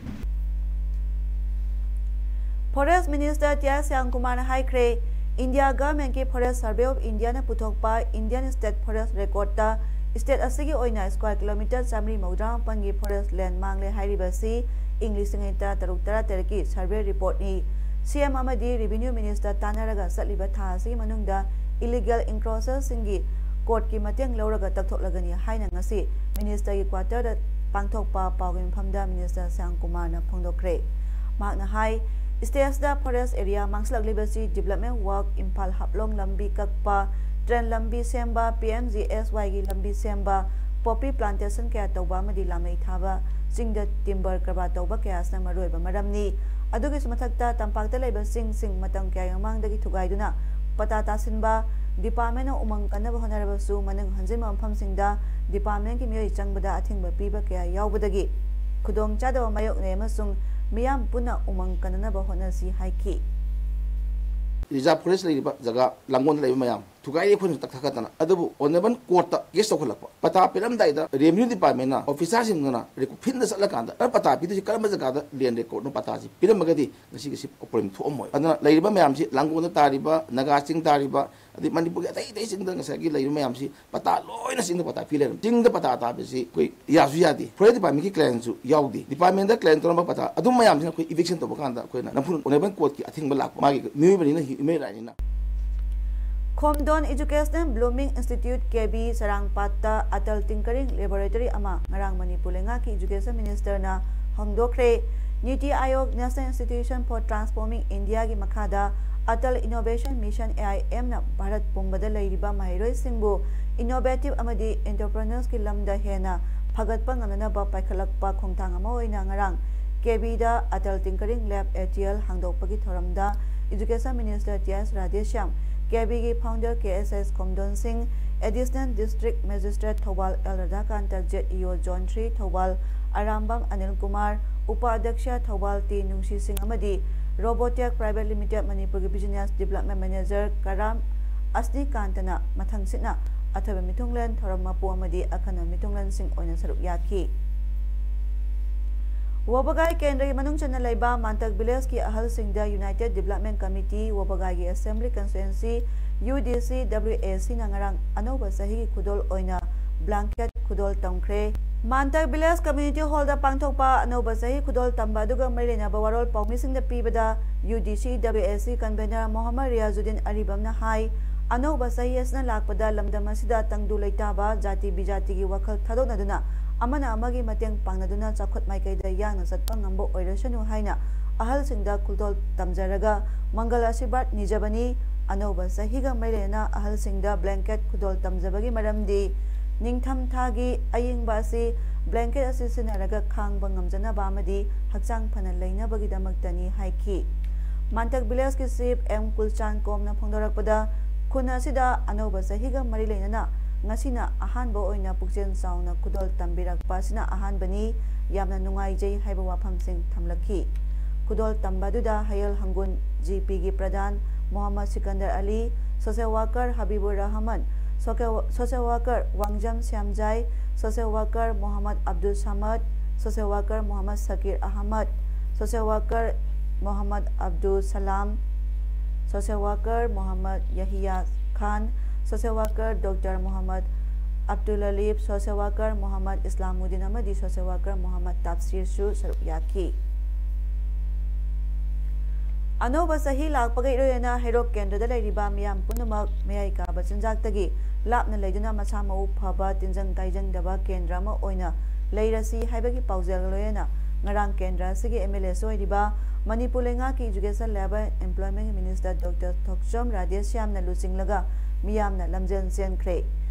ꯐꯣꯔꯦꯁ ꯃꯤꯅꯤꯁꯇꯔ ꯇꯤ ꯑꯥꯏ ꯁ꯭ꯌꯥꯝꯀꯨꯃꯥꯔꯅ ꯍꯥꯏꯈ꯭ꯔꯦ, ꯏꯟꯗꯤꯌꯥ ꯒꯚꯔꯟꯃꯦꯟꯠꯀꯤ Forest Survey of Indiaꯅ ꯄꯨꯊꯣꯛꯄ Indian State Forest Recordꯇ ꯁ꯭ꯇꯦꯠ ꯑꯁꯤꯒꯤ ꯑꯣꯏꯅ ꯁ꯭ꯀ꯭ꯋꯥꯔ ꯀꯤꯂꯣꯃꯤꯇꯔ ꯆꯥꯃꯔꯤ ꯃꯧꯗ꯭ꯔꯥ ꯃꯥꯄꯟꯒꯤ ꯐꯣꯔꯦꯁ ꯂꯦꯟ ꯃꯥꯡꯂꯦ ꯍꯥꯏꯔꯤꯕ ꯑꯁꯤ ꯏꯪ ꯂꯤꯁꯤꯡ ꯑꯅꯤ ꯇꯔꯥ ꯇꯔꯨꯛ ꯇꯔꯥ ꯇꯔꯦꯠꯀꯤ ꯁꯔꯚꯦ ꯔꯤꯄꯣꯔꯠꯅꯤ꯫ CM ꯑꯃꯗꯤ ꯔꯦꯚꯤꯅ꯭ꯌꯨ ꯃꯤꯅꯤꯁꯇꯔ ꯇꯥꯟꯅꯔꯒ ꯆꯠꯂꯤꯕ ꯊꯥ ꯑꯁꯤꯒꯤ ꯃꯅꯨꯡꯗ ꯏꯂꯤꯒꯦꯜ ꯏꯟꯀ꯭ꯔꯣꯆꯔꯁꯤꯡꯒꯤ ꯀꯣꯔꯠꯀꯤ ꯃꯇꯦꯡ ꯂꯧꯔꯒ ꯇꯛꯊꯣꯛꯂꯒꯅꯤ ꯍꯥꯏꯅ ꯉꯁꯤ ꯃꯤꯅꯤꯁꯇꯔꯒꯤ ꯀ꯭ꯋꯥꯇꯔꯗ ꯄꯥꯡꯊꯣꯛꯄ ꯄꯥꯎꯒꯤ ꯃꯤꯐꯝꯗ ꯃꯤꯅꯤꯁꯇꯔ ꯁ꯭ꯌꯥꯝꯀꯨꯃꯥꯔꯅ ꯐꯣꯡꯗꯣꯛꯈ꯭ꯔꯦ꯫ ꯃꯍꯥꯛꯅ ꯍꯥꯏ, ꯁ꯭ꯇꯦꯠ ꯑꯁꯤꯗ ꯐꯣꯔꯦꯁ ꯑꯦꯔꯤꯌꯥ ꯃꯥꯡꯁꯤꯜꯂꯛꯂꯤꯕꯁꯤ ꯗꯤꯕꯂꯞꯃꯦꯟꯠ ꯋꯥꯔꯛ, ꯏꯝꯐꯥꯜ ꯍꯥꯐꯂꯣꯡ ꯂꯝꯕꯤ ꯀꯛꯄ, ꯇ꯭ꯔꯦꯟ ꯂꯝꯕꯤ ꯁꯦꯝꯕ, PMGSYꯒꯤ ꯂꯝꯕꯤ ꯁꯦꯝꯕ, ꯄꯣꯄꯤ ꯄ꯭ꯂꯥꯟꯇꯦꯁꯟ ꯀꯌꯥ ꯇꯧꯕ ꯑꯃꯗꯤ ꯂꯥꯃꯩ ꯊꯥꯕ, ꯆꯤꯡꯗ ꯇꯤꯝꯕꯔ ꯀꯔꯕꯥꯔ ꯇꯧꯕ ꯀꯌꯥ ꯑꯁꯤꯅ ꯃꯔꯨꯑꯣꯏꯕ ꯃꯔꯝꯅꯤ꯫ ꯑꯗꯨꯒꯤꯁꯨ ꯃꯊꯛꯇ ꯇꯝꯄꯥꯛꯇ ꯂꯩꯕ ꯆꯤꯡꯁꯤꯡ ꯃꯇꯝ ꯀꯌꯥꯒꯤ ꯃꯃꯥꯡꯗꯒꯤ ꯊꯨꯒꯥꯏꯗꯨꯅ ꯄꯇꯥ ꯇꯥꯁꯤꯟꯕ, ꯗꯤꯄꯥꯔꯠꯃꯦꯟꯅ ꯎꯃꯪ ꯀꯟꯅꯕ ꯍꯣꯠꯅꯔꯕꯁꯨ, ꯃꯅꯨꯡ ꯍꯟꯖꯤꯟꯕ ꯃꯐꯝꯁꯤꯡꯗ ꯗꯤꯄꯥꯔꯠꯃꯦꯟꯒꯤ ꯃꯤꯑꯣꯏ ꯆꯪꯕꯗ ꯑꯊꯤꯡꯕ ꯄꯤꯕ ꯀꯌꯥ ꯌꯥꯎꯕꯗꯒꯤ ꯈꯨꯗꯣꯡꯆꯥꯗꯕ ꯃꯥꯌꯣꯛꯅꯩ ꯑꯃꯁꯨꯡ ꯃꯤꯌꯥꯝ ꯄꯨꯟꯅ ꯎꯃꯪ ꯀꯟꯅꯅꯕ ꯍꯣꯠꯅꯁꯤ ꯍꯥꯏꯈꯤ꯫ ꯔꯤꯖꯥꯔꯚ ꯐꯣꯔꯦꯁ ꯂꯩꯔꯤꯕ ꯖꯒꯥ ꯂꯥꯡꯒꯣꯜꯗ ꯂꯩꯕ ꯃꯌꯥꯝ ꯊꯨꯒꯥꯏꯔꯤ, ꯑꯩꯈꯣꯏꯅ ꯇꯛꯊꯠꯀꯗꯅ꯫ ꯑꯗꯨꯕꯨ ꯑꯣꯅꯔꯦꯕꯜ ꯀꯣꯔꯠꯇ ꯀꯦꯁ ꯇꯧꯈꯠꯂꯛꯄ, ꯄꯇꯥ ꯄꯤꯔꯝꯗꯥꯏꯗ ꯔꯦꯚꯤꯅ꯭ꯌꯨ ꯗꯤꯄꯥꯔꯠꯃꯦꯟꯅ ꯑꯣꯐꯤꯁꯥꯔꯁꯤꯡꯗꯨꯅ ꯔꯦꯀꯣꯔꯗ ꯐꯤꯜꯗ ꯆꯠꯂꯀꯥꯟꯗ, "ꯑ, ꯄꯇꯥ ꯄꯤꯗꯣꯏꯁꯤ ꯀꯔꯝꯕ ꯖꯒꯥꯗ ꯂꯦꯟ ꯔꯦꯀꯣꯔꯗꯅꯣ? ꯄꯇꯥꯁꯤ ꯄꯤꯔꯝꯃꯒꯗꯤ ꯉꯁꯤꯒꯤ ꯁꯤ ꯄ꯭ꯔꯣꯕ꯭ꯂꯦꯝ ꯊꯣꯛꯑꯝꯃꯣꯏ"꯫ ꯑꯗꯨꯅ ꯂꯩꯔꯤꯕ ꯃꯌꯥꯝꯁꯤ, ꯂꯥꯡꯒꯣꯜꯗ ꯇꯥꯔꯤꯕ, ꯅꯥꯒꯥ ꯆꯤꯡ ꯇꯥꯔꯤꯕ, ꯑꯗꯩ ꯃꯅꯤꯄꯨꯔꯒꯤ ꯑꯇꯩ ꯑꯇꯩ ꯆꯤꯡꯗ ꯉꯁꯥꯏꯒꯤ ꯂꯩꯔꯤꯕ ꯃꯌꯥꯝꯁꯤ ꯄꯇꯥ ꯂꯣꯏꯅ ꯆꯤꯡꯗ ꯄꯇꯥ ꯄꯤ ꯂꯩꯔꯝꯃꯤ꯫ ꯆꯤꯡꯗ ꯄꯇꯥ ꯇꯥꯕꯁꯤ ꯑꯩꯈꯣꯏ ꯌꯥꯁꯨ ꯌꯥꯗꯦ, ꯐꯣꯔꯦꯁ ꯗꯤꯄꯥꯔꯠꯃꯦꯟꯒꯤ ꯀ꯭ꯂꯥꯏꯟꯁꯨ ꯌꯥꯎꯗꯦ꯫ ꯗꯤꯄꯥꯔꯠꯃꯦꯟꯗ ꯀ꯭ꯂꯥꯏꯟ ꯇꯧꯔꯝꯕ ꯄꯇꯥ ꯑꯗꯨꯝ ꯃꯌꯥꯝꯁꯤꯅ ꯑꯩꯈꯣꯏ ꯏꯚꯤꯛꯁꯟ ꯇꯧꯕ ꯀꯥꯟꯗ ꯑꯩꯈꯣꯏꯅ ꯅꯝꯐꯨ ꯑꯣꯅꯔꯦꯕꯜ ꯀꯣꯔꯠꯀꯤ ꯑꯊꯤꯡꯕ ꯂꯥꯛꯄ, ꯃꯥꯒꯤ ꯃꯤꯑꯣꯏꯕꯅꯤꯅ, ꯍ꯭ꯌꯨꯃꯦꯟ ꯔꯥꯏꯠꯅꯤꯅ꯫ ꯈꯣꯝꯗꯣꯟ Educational Blooming Institute, ꯀꯦ ꯕꯤ, ꯆꯔꯥꯡꯄꯥꯠꯇ ꯑꯇꯜ ꯇꯤꯡꯀꯔꯤꯡ ꯂꯦꯕꯣꯔꯦꯇꯔꯤ ꯑꯃ ꯉꯔꯥꯡ ꯃꯅꯤꯄꯨꯔ ꯂꯩꯉꯥꯛꯀꯤ ꯏꯖꯨꯀꯦꯁꯟ ꯃꯤꯅꯤꯁꯇꯔꯅ ꯍꯥꯡꯗꯣꯛꯈ꯭ꯔꯦ꯫ ꯅꯤꯇꯤ ꯑꯥꯌꯣꯒ, National Institution for Transforming Indiaꯒꯤ ꯃꯈꯥꯗ Atal innovation mission, A I ꯑꯦꯝꯅ ꯚꯥꯔꯠ ꯄꯨꯝꯕꯗ ꯂꯩꯔꯤꯕ ꯃꯍꯩꯔꯣꯏꯁꯤꯡꯕꯨ ꯏꯅꯣꯚꯦꯇꯤꯚ ꯑꯃꯗꯤ ꯑꯦꯟꯇꯔꯄ꯭ꯔꯦꯅꯔꯁꯀꯤ ꯂꯝꯗ ꯍꯦꯟꯅ ꯐꯒꯠꯄ ꯉꯝꯅꯅꯕ ꯄꯥꯏꯈꯠꯂꯛꯄ ꯈꯣꯡꯊꯥꯡ ꯑꯃ ꯑꯣꯏꯅ ꯉꯔꯥꯡ ꯀꯦ ꯕꯤꯗ Atal tinkering lab, A T L, ꯍꯥꯡꯗꯣꯛꯄꯒꯤ ꯊꯧꯔꯝꯗ education minister T S Radheshyam, K ꯕꯤꯒꯤ founder K S S Khomdon Singh, additional district magistrate Thoubal L Radhakanta, Z E O zone three Thoubal Arambam Anil Kumar, ꯎꯄꯥꯙ꯭ꯌꯛꯁ ꯊꯧꯕꯥꯜ ꯇꯤ ꯅꯨꯡꯁꯤ ꯁꯤꯡ ꯑꯃꯗꯤ ꯔꯣꯕꯣꯇꯦꯛ ꯄ꯭ꯔꯥꯏꯚꯦꯠ ꯂꯤꯃꯤꯇꯦꯗ ꯃꯅꯤꯄꯨꯔꯒꯤ ꯕꯤꯖꯤꯅꯦꯁ ꯗꯤꯕꯦꯂꯞꯃꯦꯟ ꯃꯦꯅꯦꯖꯔ ꯀꯔꯥꯝ ꯑꯁꯅꯤꯀꯥꯟꯇꯅ ꯃꯊꯪꯁꯤꯠꯅ ꯑꯊꯣꯏꯕ ꯃꯤꯊꯨꯡꯂꯦꯟ, ꯊꯧꯔꯝ ꯃꯄꯨ ꯑꯃꯗꯤ ꯑꯈꯟꯅꯕ ꯃꯤꯊꯨꯡꯂꯦꯟꯁꯤꯡ ꯑꯣꯏꯅ ꯁꯔꯨꯛ ꯌꯥꯈꯤ꯫ ꯋꯥꯕꯒꯥꯏ ꯀꯦꯟꯗ꯭ꯔꯒꯤ ꯃꯅꯨꯡ ꯆꯟꯅ ꯂꯩꯕ ꯃꯥꯟꯇꯛ ꯚꯤꯂꯦꯖꯀꯤ ꯑꯍꯜꯁꯤꯡꯗ ꯌꯨꯅꯥꯏꯇꯦꯗ ꯗꯤꯕꯦꯂꯞꯃꯦꯟ ꯀꯃꯤꯇꯤ, ꯋꯥꯕꯒꯥꯏꯒꯤ assembly constituency, U D C W ꯑꯦ ꯁꯤꯅ ꯉꯔꯥꯡ ꯑꯅꯧꯕ ꯆꯍꯤꯒꯤ ꯈꯨꯗꯣꯜ ꯑꯣꯏꯅ ꯕ꯭ꯂꯥꯡꯀꯦꯠ ꯈꯨꯗꯣꯜ ꯇꯝꯈ꯭ꯔꯦ꯫ ꯃꯥꯟꯇꯛ ꯚꯤꯂꯦꯖ ꯀꯝꯃ꯭ꯌꯨꯅꯤꯇꯤ ꯍꯣꯜꯗ ꯄꯥꯡꯊꯣꯛꯄ ꯑꯅꯧꯕ ꯆꯍꯤ ꯈꯨꯗꯣꯜ ꯇꯝꯕ ꯑꯗꯨꯒ ꯃꯔꯤ ꯂꯩꯅꯕ ꯋꯥꯔꯣꯜ ꯄꯥꯎꯃꯤꯁꯤꯡꯗ ꯄꯤꯕꯗ ꯌꯨ ꯗꯤ ꯁꯤ ꯗꯕ꯭ꯂꯤꯎ ꯑꯦ ꯁꯤ ꯀꯟꯚꯦꯅꯔ ꯃꯣꯍꯝꯃꯗ ꯔꯤꯌꯥꯖꯨꯗꯤꯟ ꯑꯔꯤꯕꯝꯅ ꯍꯥꯏ, ꯑꯅꯧꯕ ꯆꯍꯤ ꯑꯁꯤꯅ ꯂꯥꯛꯄꯗ ꯂꯝꯗꯝ ꯑꯁꯤꯗ ꯇꯪꯗꯨ ꯂꯩꯇꯥꯕ, ꯖꯥꯇꯤ ꯕꯤꯖꯥꯇꯤꯒꯤ ꯋꯥꯈꯜ ꯊꯥꯗꯣꯛꯅꯗꯨꯅ ꯑꯃꯅ ꯑꯃꯒꯤ ꯃꯇꯦꯡ ꯄꯥꯡꯅꯗꯨꯅ ꯆꯥꯎꯈꯠ ꯃꯥꯏꯀꯩꯗ ꯌꯥꯡꯅ ꯆꯠꯄ ꯉꯝꯕ ꯑꯣꯏꯔꯁꯅꯨ ꯍꯥꯏꯅ ꯑꯍꯜꯁꯤꯡꯗ ꯈꯨꯗꯣꯜ ꯇꯝꯖꯔꯒ ꯃꯪꯒꯜ ꯑꯁꯤꯔꯕꯥꯗ ꯅꯤꯖꯕꯅꯤ꯫ ꯑꯅꯧꯕ ꯆꯍꯤꯒ ꯃꯔꯤ ꯂꯩꯅꯅ ꯑꯍꯜꯁꯤꯡꯗ ꯕ꯭ꯂꯦꯡꯀꯦꯠ ꯈꯨꯗꯣꯜ ꯇꯝꯖꯕꯒꯤ ꯃꯔꯝꯗꯤ ꯅꯤꯡꯊꯝ ꯊꯥꯒꯤ ꯑꯌꯤꯡꯕ ꯑꯁꯤ ꯕ꯭ꯂꯦꯡꯀꯦꯠ ꯑꯁꯤ ꯁꯤꯖꯤꯟꯅꯔꯒ ꯈꯥꯡꯕ ꯉꯝꯖꯅꯕ ꯑꯃꯗꯤ ꯍꯛꯆꯥꯡ ꯐꯅ ꯂꯩꯅꯕꯒꯤꯗꯃꯛꯇꯅꯤ ꯍꯥꯏꯈꯤ꯫ ꯃꯥꯟꯇꯛ ꯚꯤꯂꯦꯖꯀꯤ ꯆꯤꯐ ꯑꯦꯝ ꯀꯨꯜꯆꯥꯟ ꯀꯣꯝꯅ ꯐꯣꯡꯗꯣꯔꯛꯄꯗ, ꯈꯨꯟ ꯑꯁꯤꯗ ꯑꯅꯧꯕ ꯆꯍꯤꯒ ꯃꯔꯤ ꯂꯩꯅꯅ ꯉꯁꯤꯅ ꯑꯍꯥꯟꯕ ꯑꯣꯏꯅ ꯄꯨꯛꯆꯦꯜ ꯆꯥꯎꯅ ꯈꯨꯗꯣꯜ ꯇꯝꯕꯤꯔꯛꯄ ꯑꯁꯤꯅ ꯑꯍꯥꯟꯕꯅꯤ꯫ ꯌꯥꯝꯅ ꯅꯨꯡꯉꯥꯏꯖꯩ ꯍꯥꯏꯕ ꯋꯥꯐꯝꯁꯤꯡ ꯊꯝꯂꯛꯈꯤ꯫ ꯈꯨꯗꯣꯜ ꯇꯝꯕ ꯑꯗꯨꯗ ꯍꯌꯦꯜ ꯍꯪꯒꯨꯟ ꯖꯤ ꯄꯤꯒꯤ ꯄ꯭ꯔꯙꯥꯟ ꯃꯣꯍꯝꯃꯗ ꯁꯤꯀꯟꯗꯔ ꯑꯂꯤ, ꯁꯣꯁꯦꯜ ꯋꯥꯀꯔ ꯍꯕꯤꯕꯨꯔ ꯔꯍꯃꯟ, ꯁꯣꯀꯦ-, social worker Wangjam Shyamjai, social worker Mohammad Abdul Samad, social worker Mohammad Shakir Ahmad, social worker Mohammad Abdul Salam, social worker Mohammad Yahiya Khan, social worker doctor Mohammad Abdul Alif, social worker Mohammad Islamuddin ꯑꯃꯗꯤ ꯁꯣꯁꯦꯜ ꯋꯥꯀꯔ ꯃꯣꯍꯝꯃꯗ ꯇꯥꯞꯁꯤꯔꯁꯨ ꯁꯔꯨꯛ ꯌꯥꯈꯤ꯫ ꯑꯅꯧꯕ ꯆꯍꯤ ꯂꯥꯛꯄꯒ ꯏꯔꯣꯏꯅꯅ ꯍꯩꯔꯣꯛ ꯀꯦꯟꯗ꯭ꯔꯗ ꯂꯩꯔꯤꯕ ꯃꯤꯌꯥꯝ ꯄꯨꯝꯅꯃꯛ ꯃꯌꯥꯏ ꯀꯥꯕ ꯆꯤꯟꯖꯥꯛꯇꯒꯤ ꯂꯥꯞꯅ ꯂꯩꯗꯨꯅ ꯃꯁꯥ ꯃꯎ ꯐꯕ, ꯇꯤꯟꯖꯪ ꯀꯥꯏꯖꯪꯗꯕ ꯀꯦꯟꯗ꯭ꯔ ꯑꯃ ꯑꯣꯏꯅ ꯂꯩꯔꯁꯤ ꯍꯥꯏꯕꯒꯤ ꯄꯥꯎꯖꯦꯜꯒ ꯂꯣꯏꯅꯅ ꯉꯔꯥꯡ ꯀꯦꯟꯗ꯭ꯔ ꯑꯁꯤꯒꯤ ꯑꯦꯝ ꯑꯦꯜ ꯑꯦꯁꯨ ꯑꯣꯏꯔꯤꯕ ꯃꯅꯤꯄꯨꯔ ꯂꯩꯉꯥꯛꯀꯤ education labour employment minister doctor Thokchom ꯔꯥꯙꯦꯁ꯭ꯌꯥꯝꯅ ꯂꯨꯆꯤꯡꯂꯒ ꯃꯤꯌꯥꯝꯅ ꯂꯝꯖꯦꯜ ꯆꯦꯟꯈ꯭ꯔꯦ꯫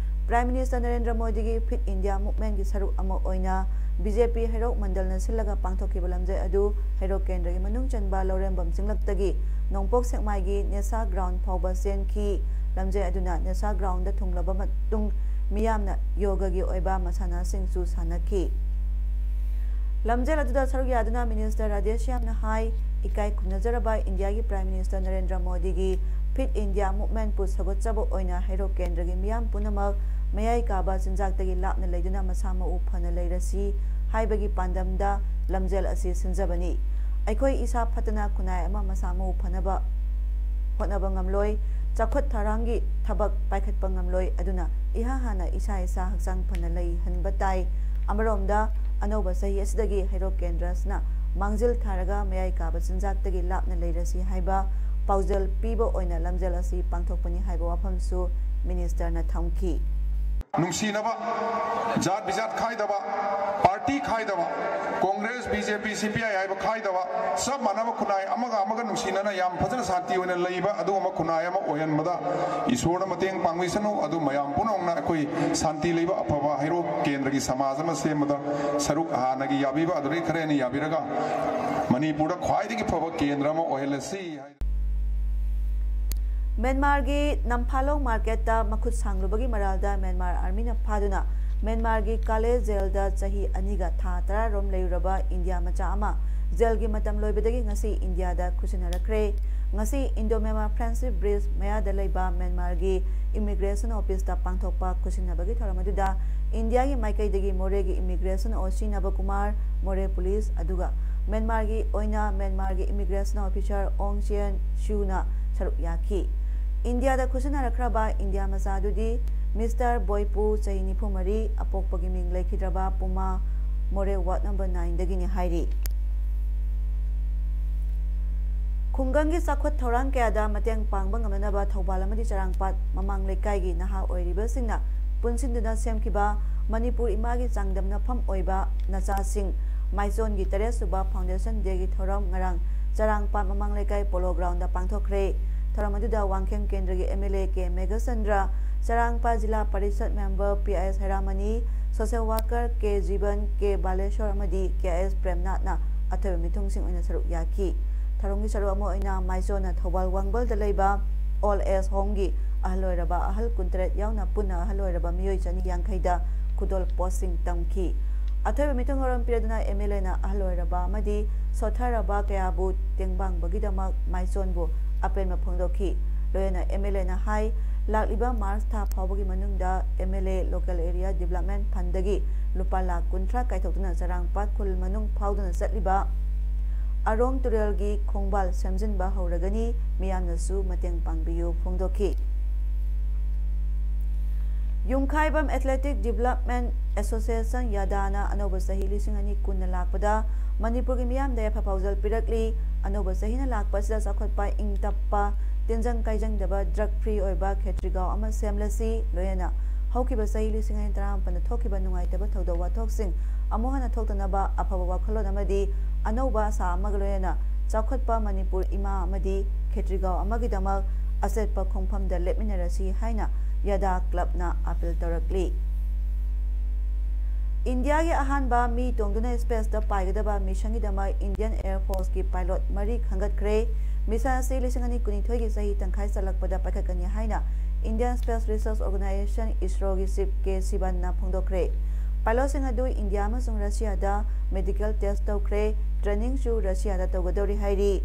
ꯄ꯭ꯔꯥꯏꯝ ꯃꯤꯅꯤꯁꯇꯔ ꯅꯔꯦꯟꯗ꯭ꯔ ꯃꯣꯗꯤꯒꯤ ꯐꯤꯠ ꯏꯟꯗꯤꯌꯥ ꯃꯨꯚꯃꯦꯟꯒꯤ ꯁꯔꯨꯛ ꯑꯃ ꯑꯣꯏꯅ ꯕꯤ ꯖꯦ ꯄꯤ ꯍꯩꯔꯣꯛ ꯃꯟꯗꯜꯅ ꯁꯤꯜꯂꯒ ꯄꯥꯡꯊꯣꯛꯈꯤꯕ ꯂꯝꯖꯦꯜ ꯑꯗꯨ ꯍꯩꯔꯣꯛ ꯀꯦꯟꯗ꯭ꯔꯒꯤ ꯃꯅꯨꯡ ꯆꯟꯕ ꯂꯧꯔꯦꯝꯕꯝ ꯆꯤꯡꯂꯛꯇꯒꯤ ꯅꯣꯡꯄꯣꯛ ꯁꯦꯛꯃꯥꯏꯒꯤ ꯅꯦꯁꯥ ꯒ꯭ꯔꯥꯎꯟ ꯐꯥꯎꯕ ꯆꯦꯟꯈꯤ꯫ ꯂꯝꯖꯦꯜ ꯑꯗꯨꯅ ꯅꯦꯁꯥ ꯒ꯭ꯔꯥꯎꯟꯗ ꯊꯨꯡꯂꯕ ꯃꯇꯨꯡ ꯃꯤꯌꯥꯝꯅ ꯌꯣꯒꯒꯤ ꯑꯣꯏꯕ ꯃꯁꯥꯟꯅꯁꯤꯡꯁꯨ ꯁꯥꯟꯅꯈꯤ꯫ ꯂꯝꯖꯦꯜ ꯑꯗꯨꯗ ꯁꯔꯨꯛ ꯌꯥꯗꯨꯅ ꯃꯤꯅꯤꯁꯇꯔ ꯔꯥꯙꯦꯁ꯭ꯌꯥꯝꯅ ꯍꯥꯏ, ꯏꯀꯥꯏ ꯈꯨꯝꯅꯖꯔꯕ ꯏꯟꯗꯤꯌꯥꯒꯤ ꯄ꯭ꯔꯥꯏꯝ ꯃꯤꯅꯤꯁꯇꯔ ꯅꯔꯦꯟꯗ꯭ꯔ ꯃꯣꯗꯤꯒꯤ ꯐꯤꯠ ꯏꯟꯗꯤꯌꯥ ꯃꯨꯚꯃꯦꯟꯠꯄꯨ ꯁꯧꯒꯠꯆꯕ ꯑꯣꯏꯅ ꯍꯩꯔꯣꯛ ꯀꯦꯟꯗ꯭ꯔꯒꯤ ꯃꯤꯌꯥꯝ ꯄꯨꯝꯅꯃꯛ ꯃꯌꯥꯏ ꯀꯥꯕ ꯆꯤꯟꯖꯥꯛꯇꯒꯤ ꯂꯥꯞꯅ ꯂꯩꯗꯨꯅ ꯃꯁꯥ ꯃꯎ ꯐꯅ ꯂꯩꯔꯁꯤ ꯍꯥꯏꯕꯒꯤ ꯄꯥꯟꯗꯝꯗ ꯂꯝꯖꯦꯜ ꯑꯁꯤ ꯁꯤꯟꯖꯕꯅꯤ꯫ ꯑꯩꯈꯣꯏ ꯏꯁꯥ ꯐꯠꯇꯅ ꯈꯨꯟꯅꯥꯏ ꯑꯃ ꯃꯁꯥ ꯃꯎ ꯐꯅꯕ ꯍꯣꯠꯅꯕ ꯉꯝꯂꯣꯏ, ꯆꯥꯎꯈꯠ ꯊꯧꯔꯥꯡꯒꯤ ꯊꯕꯛ ꯄꯥꯏꯈꯠꯄ ꯉꯝꯂꯣꯏ꯫ ꯑꯗꯨꯅ ꯏꯍꯥꯟ ꯍꯥꯟꯅ ꯏꯁꯥ ꯏꯁꯥ ꯍꯛꯆꯥꯡ ꯐꯅ ꯂꯩꯍꯟꯕ ꯇꯥꯏ꯫ ꯑꯃꯔꯣꯝꯗ, ꯑꯅꯧꯕ ꯆꯍꯤ ꯑꯁꯤꯗꯒꯤ ꯍꯩꯔꯣꯛ ꯀꯦꯟꯗ꯭ꯔ ꯑꯁꯤꯅ ꯃꯥꯡꯖꯤꯜ ꯊꯥꯔꯒ ꯃꯌꯥꯏ ꯀꯥꯕ ꯆꯤꯟꯖꯥꯛꯇꯒꯤ ꯂꯥꯞꯅ ꯂꯩꯔꯁꯤ ꯍꯥꯏꯕ ꯄꯥꯎꯖꯦꯜ ꯄꯤꯕ ꯑꯣꯏꯅ ꯂꯝꯖꯦꯜ ꯑꯁꯤ ꯄꯥꯡꯊꯣꯛꯄꯅꯤ ꯍꯥꯏꯕ ꯋꯥꯐꯝꯁꯨ ꯃꯤꯅꯤꯁꯇꯔꯅ ꯊꯝꯈꯤ꯫ ꯅꯨꯡꯁꯤꯅꯕ, ꯖꯥꯠ ꯕꯤꯖꯥꯠ ꯈꯥꯏꯗꯕ, ꯄꯥꯔꯇꯤ ꯈꯥꯏꯗꯕ, ꯀꯣꯡꯒ꯭ꯔꯦꯁ, ꯕꯤ ꯖꯦ ꯄꯤ, ꯁꯤ ꯄꯤ ꯑꯥꯏ ꯍꯥꯏꯕ ꯈꯥꯏꯗꯕ, ꯆꯞ ꯃꯥꯟꯅꯕ ꯈꯨꯟꯅꯥꯏ ꯑꯃꯒ ꯑꯃꯒ ꯅꯨꯡꯁꯤꯅꯅ ꯌꯥꯝ ꯐꯖꯅ ꯁꯥꯟꯇꯤ ꯑꯣꯏꯅ ꯂꯩꯕ ꯑꯗꯨꯒꯨꯝꯕ ꯈꯨꯟꯅꯥꯏ ꯑꯃ ꯑꯣꯏꯍꯟꯕꯗ ꯏꯁꯣꯔꯅ ꯃꯇꯦꯡ ꯄꯥꯡꯕꯤꯁꯅꯨ꯫ ꯑꯗꯨ ꯃꯌꯥꯝ ꯄꯨꯝꯅꯃꯛꯅ ꯑꯩꯈꯣꯏ ꯁꯥꯟꯇꯤ ꯂꯩꯕ ꯑꯐꯕ ꯍꯩꯔꯣꯛ ꯀꯦꯟꯗ꯭ꯔꯒꯤ ꯁꯃꯥꯖ ꯑꯃ ꯁꯦꯝꯕꯗ ꯁꯔꯨꯛ ꯍꯥꯟꯅꯒꯤ ꯌꯥꯕꯤꯕ ꯑꯗꯨꯗꯒꯤ ꯈꯔ ꯍꯦꯟꯅ ꯌꯥꯕꯤꯔꯒ ꯃꯅꯤꯄꯨꯔꯗ ꯈ꯭ꯋꯥꯏꯗꯒꯤ ꯐꯕ ꯀꯦꯟꯗ꯭ꯔ ꯑꯃ ꯑꯣꯏꯍꯜꯂꯁꯤ ꯍꯥꯏ꯫ ꯃ꯭ꯌꯥꯟꯃꯥꯔꯒꯤ ꯅꯝꯐꯥꯂꯣꯡ ꯃꯥꯔꯀꯦꯠꯇ ꯃꯈꯨꯠ ꯁꯥꯡꯂꯨꯕꯒꯤ ꯃꯔꯥꯜꯗ ꯃ꯭ꯌꯥꯟꯃꯥꯔ ꯑꯥꯔꯃꯤꯅ ꯐꯥꯗꯨꯅ ꯃ꯭ꯌꯥꯟꯃꯥꯔꯒꯤ ꯀꯥꯂꯦ ꯖꯦꯜꯗ ꯆꯍꯤ ꯑꯅꯤꯒ ꯊꯥ ꯇꯔꯥꯔꯣꯝ ꯂꯩꯔꯨꯔꯕ ꯏꯟꯗꯤꯌꯥ ꯃꯆꯥ ꯑꯃ ꯖꯦꯜꯒꯤ ꯃꯇꯝ ꯂꯣꯏꯕꯗꯒꯤ ꯉꯁꯤ ꯏꯟꯗꯤꯌꯥꯗ ꯈꯨꯠꯁꯤꯟꯅꯔꯛꯈ꯭ꯔꯦ꯫ ꯉꯁꯤ ꯏꯟꯗꯣ ꯃ꯭ꯌꯥꯟꯃꯥꯔ ꯐ꯭ꯔꯦꯟꯗꯁꯤꯞ ꯕ꯭ꯔꯤꯖ ꯃꯌꯥꯗ ꯂꯩꯕ ꯃ꯭ꯌꯥꯟꯃꯥꯔꯒꯤ ꯏꯃꯤꯒ꯭ꯔꯦꯁꯟ ꯑꯣꯐꯤꯁꯇ ꯄꯥꯡꯊꯣꯛꯄ ꯈꯨꯠꯁꯤꯟꯅꯕꯒꯤ ꯊꯧꯔꯝ ꯑꯗꯨꯗ ꯏꯟꯗꯤꯌꯥꯒꯤ ꯃꯥꯏꯀꯩꯗꯒꯤ ꯃꯣꯔꯦꯒꯤ ꯏꯃꯤꯒ꯭ꯔꯦꯁꯟ ꯑꯣ ꯁꯤ ꯅꯕꯀꯨꯃꯥꯔ, ꯃꯣꯔꯦ ꯄꯨꯂꯤꯁ, ꯑꯗꯨꯒ ꯃ꯭ꯌꯥꯟꯃꯥꯔꯒꯤ ꯑꯣꯏꯅ ꯃ꯭ꯌꯥꯟꯃꯥꯔꯒꯤ ꯏꯃꯤꯒ꯭ꯔꯦꯁꯟ ꯑꯣꯐꯤꯁꯥꯔ ꯑꯣꯡ ꯆꯤꯌꯟ ꯁꯨꯅ ꯁꯔꯨꯛ ꯌꯥꯈꯤ꯫ ꯏꯟꯗꯤꯌꯥꯗ ꯈꯨꯠꯁꯤꯟꯅꯔꯛꯈ꯭ꯔꯕ ꯏꯟꯗꯤꯌꯥ ꯃꯆꯥꯗꯨꯗꯤ ꯃꯤꯁꯇꯔ ꯕꯣꯏꯄꯨ, ꯆꯍꯤ ꯅꯤꯐꯨ ꯃꯔꯤ, ꯑꯄꯣꯛꯄꯒꯤ ꯃꯤꯡ ꯂꯩꯈꯤꯗ꯭ꯔꯕ ꯄꯨꯃꯥ, ꯃꯣꯔꯦ ꯋꯥꯔꯗ ꯅꯝꯕꯔ ꯅꯥꯏꯟꯗꯒꯤꯅꯤ ꯍꯥꯏꯔꯤ꯫ ꯈꯨꯡꯒꯪꯒꯤ ꯆꯥꯎꯈꯠ ꯊꯧꯔꯥꯡ ꯀꯌꯥꯗ ꯃꯇꯦꯡ ꯄꯥꯡꯕ ꯉꯝꯅꯅꯕ ꯊꯧꯕꯥꯜ ꯑꯃꯗꯤ ꯆꯔꯥꯡꯄꯥꯠ ꯃꯃꯥꯡ ꯂꯩꯀꯥꯏꯒꯤ ꯅꯍꯥ ꯑꯣꯏꯔꯤꯕꯁꯤꯡꯅ ꯄꯨꯟꯁꯤꯟꯗꯨꯅ ꯁꯦꯝꯈꯤꯕ ꯃꯅꯤꯄꯨꯔ ꯏꯃꯥꯒꯤ ꯆꯥꯡꯗꯝꯅꯐꯝ ꯑꯣꯏꯕ ꯅꯆꯥꯁꯤꯡ ꯃꯥꯏꯆꯣꯟꯒꯤ ꯇꯔꯦꯠ ꯁꯨꯕ ꯐꯥꯎꯟꯗꯦꯁꯟ ꯗꯦꯒꯤ ꯊꯧꯔꯝ ꯉꯔꯥꯡ ꯆꯔꯥꯡꯄꯥꯠ ꯃꯃꯥꯡ ꯂꯩꯀꯥꯏ ꯄꯣꯂꯣ ꯒ꯭ꯔꯥꯎꯟꯗ ꯄꯥꯡꯊꯣꯛꯈ꯭ꯔꯦ꯫ ꯊꯧꯔꯝ ꯑꯗꯨꯗ ꯋꯥꯡꯈꯦꯝ ꯀꯦꯟꯗ꯭ꯔꯒꯤ M L A K Meghachandra, Charangpat ꯖꯤꯂꯥ ꯄꯔꯤꯁꯠ member P I S Heramani, social worker K Jiban, K Baleshor ꯑꯃꯗꯤ ꯀꯦ ꯑꯥꯏ ꯑꯦꯁ ꯄ꯭ꯔꯦꯝꯅꯥꯊꯅ ꯑꯊꯣꯏꯕ ꯃꯤꯊꯨꯡꯁꯤꯡ ꯑꯣꯏꯅ ꯁꯔꯨꯛ ꯌꯥꯈꯤ꯫ ꯊꯧꯔꯝꯒꯤ ꯁꯔꯨꯛ ꯑꯃ ꯑꯣꯏꯅ ꯃꯥꯏꯆꯣꯟꯅ ꯊꯧꯕꯥꯜ ꯋꯥꯡꯕꯜꯗ ꯂꯩꯕ ꯑꯣꯜ ꯑꯦꯖ ꯍꯣꯝꯒꯤ ꯑꯍꯜ ꯑꯣꯏꯔꯕ ꯑꯍꯜ ꯀꯨꯟꯇꯔꯦꯠ ꯌꯥꯎꯅ ꯄꯨꯟꯅ ꯑꯍꯜ ꯑꯣꯏꯔꯕ ꯃꯤꯑꯣꯏ ꯆꯅꯤ ꯌꯥꯡꯈꯩꯗ ꯈꯨꯗꯣꯜ ꯄꯣꯠꯁꯤꯡ ꯇꯝꯈꯤ꯫ ꯑꯊꯣꯏꯕ ꯃꯤꯊꯨꯡ ꯃꯔꯣꯟ ꯄꯤꯔꯗꯨꯅ ꯑꯦꯝ ꯑꯦꯜ ꯑꯦꯅ ꯑꯍꯜ ꯑꯣꯏꯔꯕ ꯑꯃꯗꯤ ꯁꯣꯠꯊꯔꯕ ꯀꯌꯥꯕꯨ ꯇꯦꯡꯕꯥꯡꯕꯒꯤꯗꯃꯛ ꯃꯥꯏꯆꯣꯟꯕꯨ ꯑꯄꯦꯟꯕ ꯐꯣꯡꯗꯣꯛꯈꯤ꯫ ꯂꯣꯏꯅꯅ ꯑꯦꯝ ꯑꯦꯜ ꯑꯦꯅ ꯍꯥꯏ, ꯂꯥꯛꯂꯤꯕ ꯃꯥꯔꯆ ꯊꯥ ꯐꯥꯎꯕꯒꯤ ꯃꯅꯨꯡꯗ M L A local area development ꯐꯟꯗꯒꯤ ꯂꯨꯄꯥ ꯂꯥꯈ ꯀꯨꯟꯊ꯭ꯔꯥ ꯀꯥꯏꯊꯣꯛꯇꯨꯅ ꯆꯔꯥꯡꯄꯥꯠ ꯈꯨꯜ ꯃꯅꯨꯡ ꯐꯥꯎꯗꯨꯅ ꯆꯠꯂꯤꯕ ꯑꯔꯣꯡ ꯇꯨꯔꯦꯜꯒꯤ ꯈꯣꯡꯕꯥꯜ ꯁꯦꯝꯖꯤꯟꯕ ꯍꯧꯔꯒꯅꯤ, ꯃꯤꯌꯥꯝꯅꯁꯨ ꯃꯇꯦꯡ ꯄꯥꯡꯕꯤꯌꯨ ꯐꯣꯡꯗꯣꯛꯈꯤ꯫ ꯌꯨꯝꯈꯥꯏꯕꯝ ꯑꯦꯊꯂꯦꯇꯤꯛ ꯗꯤꯕꯂꯞꯃꯦꯟ ꯑꯦꯁꯣꯁꯤꯌꯦꯁꯟ, ꯌꯥꯗꯥꯅ ꯑꯅꯧꯕ ꯆꯍꯤ ꯂꯤꯁꯤꯡ ꯑꯅꯤ ꯀꯨꯟꯅ ꯂꯥꯛꯄꯗ ꯃꯅꯤꯄꯨꯔꯒꯤ ꯃꯤꯌꯥꯝꯗ ꯌꯥꯏꯐ ꯄꯥꯎꯖꯦꯜ ꯄꯤꯔꯛꯂꯤ꯫ ꯑꯅꯧꯕ ꯆꯍꯤꯅ ꯂꯥꯛꯄ ꯑꯁꯤꯗ ꯆꯥꯎꯈꯠꯄ, ꯏꯪ ꯇꯞꯄ, ꯇꯤꯟꯖꯪ ꯀꯥꯏꯖꯪꯗꯕ, ꯗ꯭ꯔꯒ ꯐ꯭ꯔꯤ ꯑꯣꯏꯕ ꯈꯦꯇ꯭ꯔꯤꯒꯥꯎ ꯑꯃ ꯁꯦꯝꯂꯁꯤ꯫ ꯂꯣꯏꯅꯅ ꯍꯧꯈꯤꯕ ꯆꯍꯤ ꯂꯤꯁꯤꯡ ꯑꯅꯤ ꯇꯔꯥꯃꯥꯄꯟꯗ ꯊꯣꯛꯈꯤꯕ ꯅꯨꯡꯉꯥꯏꯇꯕ ꯊꯧꯗꯣꯛ ꯋꯥꯊꯣꯛꯁꯤꯡ ꯑꯃꯨꯛ ꯍꯟꯅ ꯊꯣꯛꯇꯅꯕ ꯑꯐꯕ ꯋꯥꯈꯜꯂꯣꯟ ꯑꯃꯗꯤ ꯑꯅꯧꯕ ꯑꯁꯥ ꯑꯃꯒ ꯂꯣꯏꯅꯅ ꯆꯥꯎꯈꯠꯄ ꯃꯅꯤꯄꯨꯔ ꯏꯃꯥ ꯑꯃꯗꯤ ꯈꯦꯇ꯭ꯔꯤꯒꯥꯎ ꯑꯃꯒꯤꯗꯃꯛ ꯑꯆꯦꯠꯄ ꯈꯣꯡꯐꯝꯗ ꯂꯦꯞꯃꯤꯟꯅꯔꯁꯤ ꯍꯥꯏꯅ ꯌꯥꯗꯥ ꯀ꯭ꯂꯕꯅ ꯑꯥꯄꯤꯜ ꯇꯧꯔꯛꯂꯤ꯫ ꯏꯟꯗꯤꯌꯥꯒꯤ ꯑꯍꯥꯟꯕ ꯃꯤ ꯇꯣꯡꯗꯨꯅ ꯁ꯭ꯄꯦꯁꯇ ꯄꯥꯏꯒꯗꯕ ꯃꯤꯁꯟꯒꯤꯗꯃꯛ ꯏꯟꯗꯤꯌꯟ ꯑꯦꯌꯔ ꯐꯣꯔꯁꯀꯤ ꯄꯥꯏꯂꯣꯠ ꯃꯔꯤ ꯈꯟꯒꯠꯈ꯭ꯔꯦ꯫ ꯃꯤꯁꯟ ꯑꯁꯤ ꯂꯤꯁꯤꯡ ꯑꯅꯤ ꯀꯨꯟꯅꯤꯊꯣꯏꯒꯤ ꯆꯍꯤ ꯇꯪꯈꯥꯏ ꯆꯜꯂꯛꯄꯗ ꯄꯥꯏꯈꯠꯀꯅꯤ ꯍꯥꯏꯅ ꯏꯟꯗꯤꯌꯟ ꯁ꯭ꯄꯦꯁ ꯔꯤꯁꯔꯁ ꯑꯣꯔꯒꯅꯥꯏꯖꯦꯁꯟ, ꯏꯁꯔꯣꯒꯤ ꯆꯤꯐ ꯀꯦ ꯁꯤꯕꯟꯅ ꯐꯣꯡꯗꯣꯛꯈ꯭ꯔꯦ꯫ ꯄꯥꯏꯂꯣꯠꯁꯤꯡ ꯑꯗꯨ ꯏꯟꯗꯤꯌꯥ ꯑꯃꯁꯨꯡ ꯔꯁꯤꯌꯥꯗ ꯃꯦꯗꯤꯀꯦꯜ ꯇꯦꯁ ꯇꯧꯈ꯭ꯔꯦ꯫ ꯇ꯭ꯔꯦꯅꯤꯡꯁꯨ ꯔꯁꯤꯌꯥꯗ ꯇꯧꯒꯗꯧꯔꯤ ꯍꯥꯏꯔꯤ꯫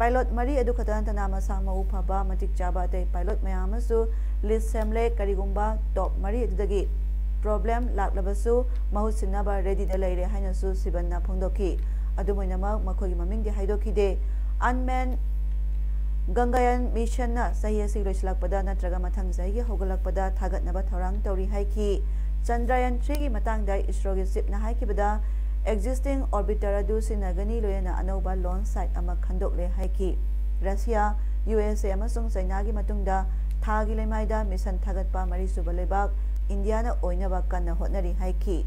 ꯄꯥꯏꯂꯣꯠ ꯃꯔꯤ ꯑꯗꯨ ꯈꯛꯇ ꯅꯠꯇꯅ ꯃꯁꯥ ꯃꯎ ꯐꯕ, ꯃꯇꯤꯛ ꯆꯥꯕ ꯑꯇꯩ ꯄꯥꯏꯂꯣꯠ ꯃꯌꯥꯝ ꯑꯃꯁꯨ ꯂꯤꯁ ꯁꯦꯝꯂꯦ꯫ ꯀꯔꯤꯒꯨꯝꯕ ꯇꯣꯞ ꯃꯔꯤ ꯑꯗꯨꯗꯒꯤ ꯄ꯭ꯔꯣꯕ꯭ꯂꯦꯝ ꯂꯥꯛꯂꯕꯁꯨ ꯃꯍꯨꯠ ꯁꯤꯟꯅꯕ ꯔꯦꯗꯤꯗ ꯂꯩꯔꯦ ꯍꯥꯏꯅꯁꯨ ꯁꯤꯕꯟꯅ ꯐꯣꯡꯗꯣꯛꯈꯤ꯫ ꯑꯗꯨꯝ ꯑꯣꯏꯅꯃꯛ, ꯃꯈꯣꯏꯒꯤ ꯃꯃꯤꯡꯗꯤ ꯍꯥꯏꯗꯣꯛꯈꯤꯗꯦ꯫ ꯑꯟꯃꯦꯟ ꯒꯪꯒꯥꯌꯥꯟ ꯃꯤꯁꯟꯅ ꯆꯍꯤ ꯑꯁꯤ ꯂꯣꯏꯁꯤꯜꯂꯛꯄꯗ ꯅꯠꯇ꯭ꯔꯒ ꯃꯊꯪ ꯆꯍꯤꯒꯤ ꯍꯧꯒꯠꯂꯛꯄꯗ ꯊꯥꯒꯠꯅꯕ ꯊꯧꯔꯥꯡ ꯇꯧꯔꯤ ꯍꯥꯏꯈꯤ꯫ ꯆꯟꯗ꯭ꯔꯌꯥꯟ ꯊ꯭ꯔꯤꯒꯤ ꯃꯇꯥꯡꯗ ꯏꯁꯔꯣꯒꯤ ꯆꯤꯐꯅ ꯍꯥꯏꯈꯤꯕꯗ, ꯑꯦꯛꯖꯤꯁꯇꯤꯡ ꯑꯣꯔꯕꯤꯇꯔ ꯑꯗꯨ ꯁꯤꯖꯤꯟꯅꯒꯅꯤ, ꯂꯣꯏꯅꯅ ꯑꯅꯧꯕ ꯂꯣꯟꯆ ꯁꯥꯏꯠ ꯑꯃ ꯈꯟꯗꯣꯛꯂꯦ ꯍꯥꯏꯈꯤ꯫ ꯔꯁꯤꯌꯥ, ꯌꯨ ꯑꯦꯁ ꯑꯦ ꯑꯃꯁꯨꯡ ꯆꯩꯅꯥꯒꯤ ꯃꯇꯨꯡꯗ ꯊꯥꯒꯤ ꯂꯩꯃꯥꯏꯗ ꯃꯤꯁꯟ ꯊꯥꯒꯠꯄ ꯃꯔꯤꯁꯨꯕ ꯂꯩꯕꯥꯛ ꯏꯟꯗꯤꯌꯥꯅ ꯑꯣꯏꯅꯕ ꯀꯟꯅ ꯍꯣꯠꯅꯔꯤ ꯍꯥꯏꯈꯤ꯫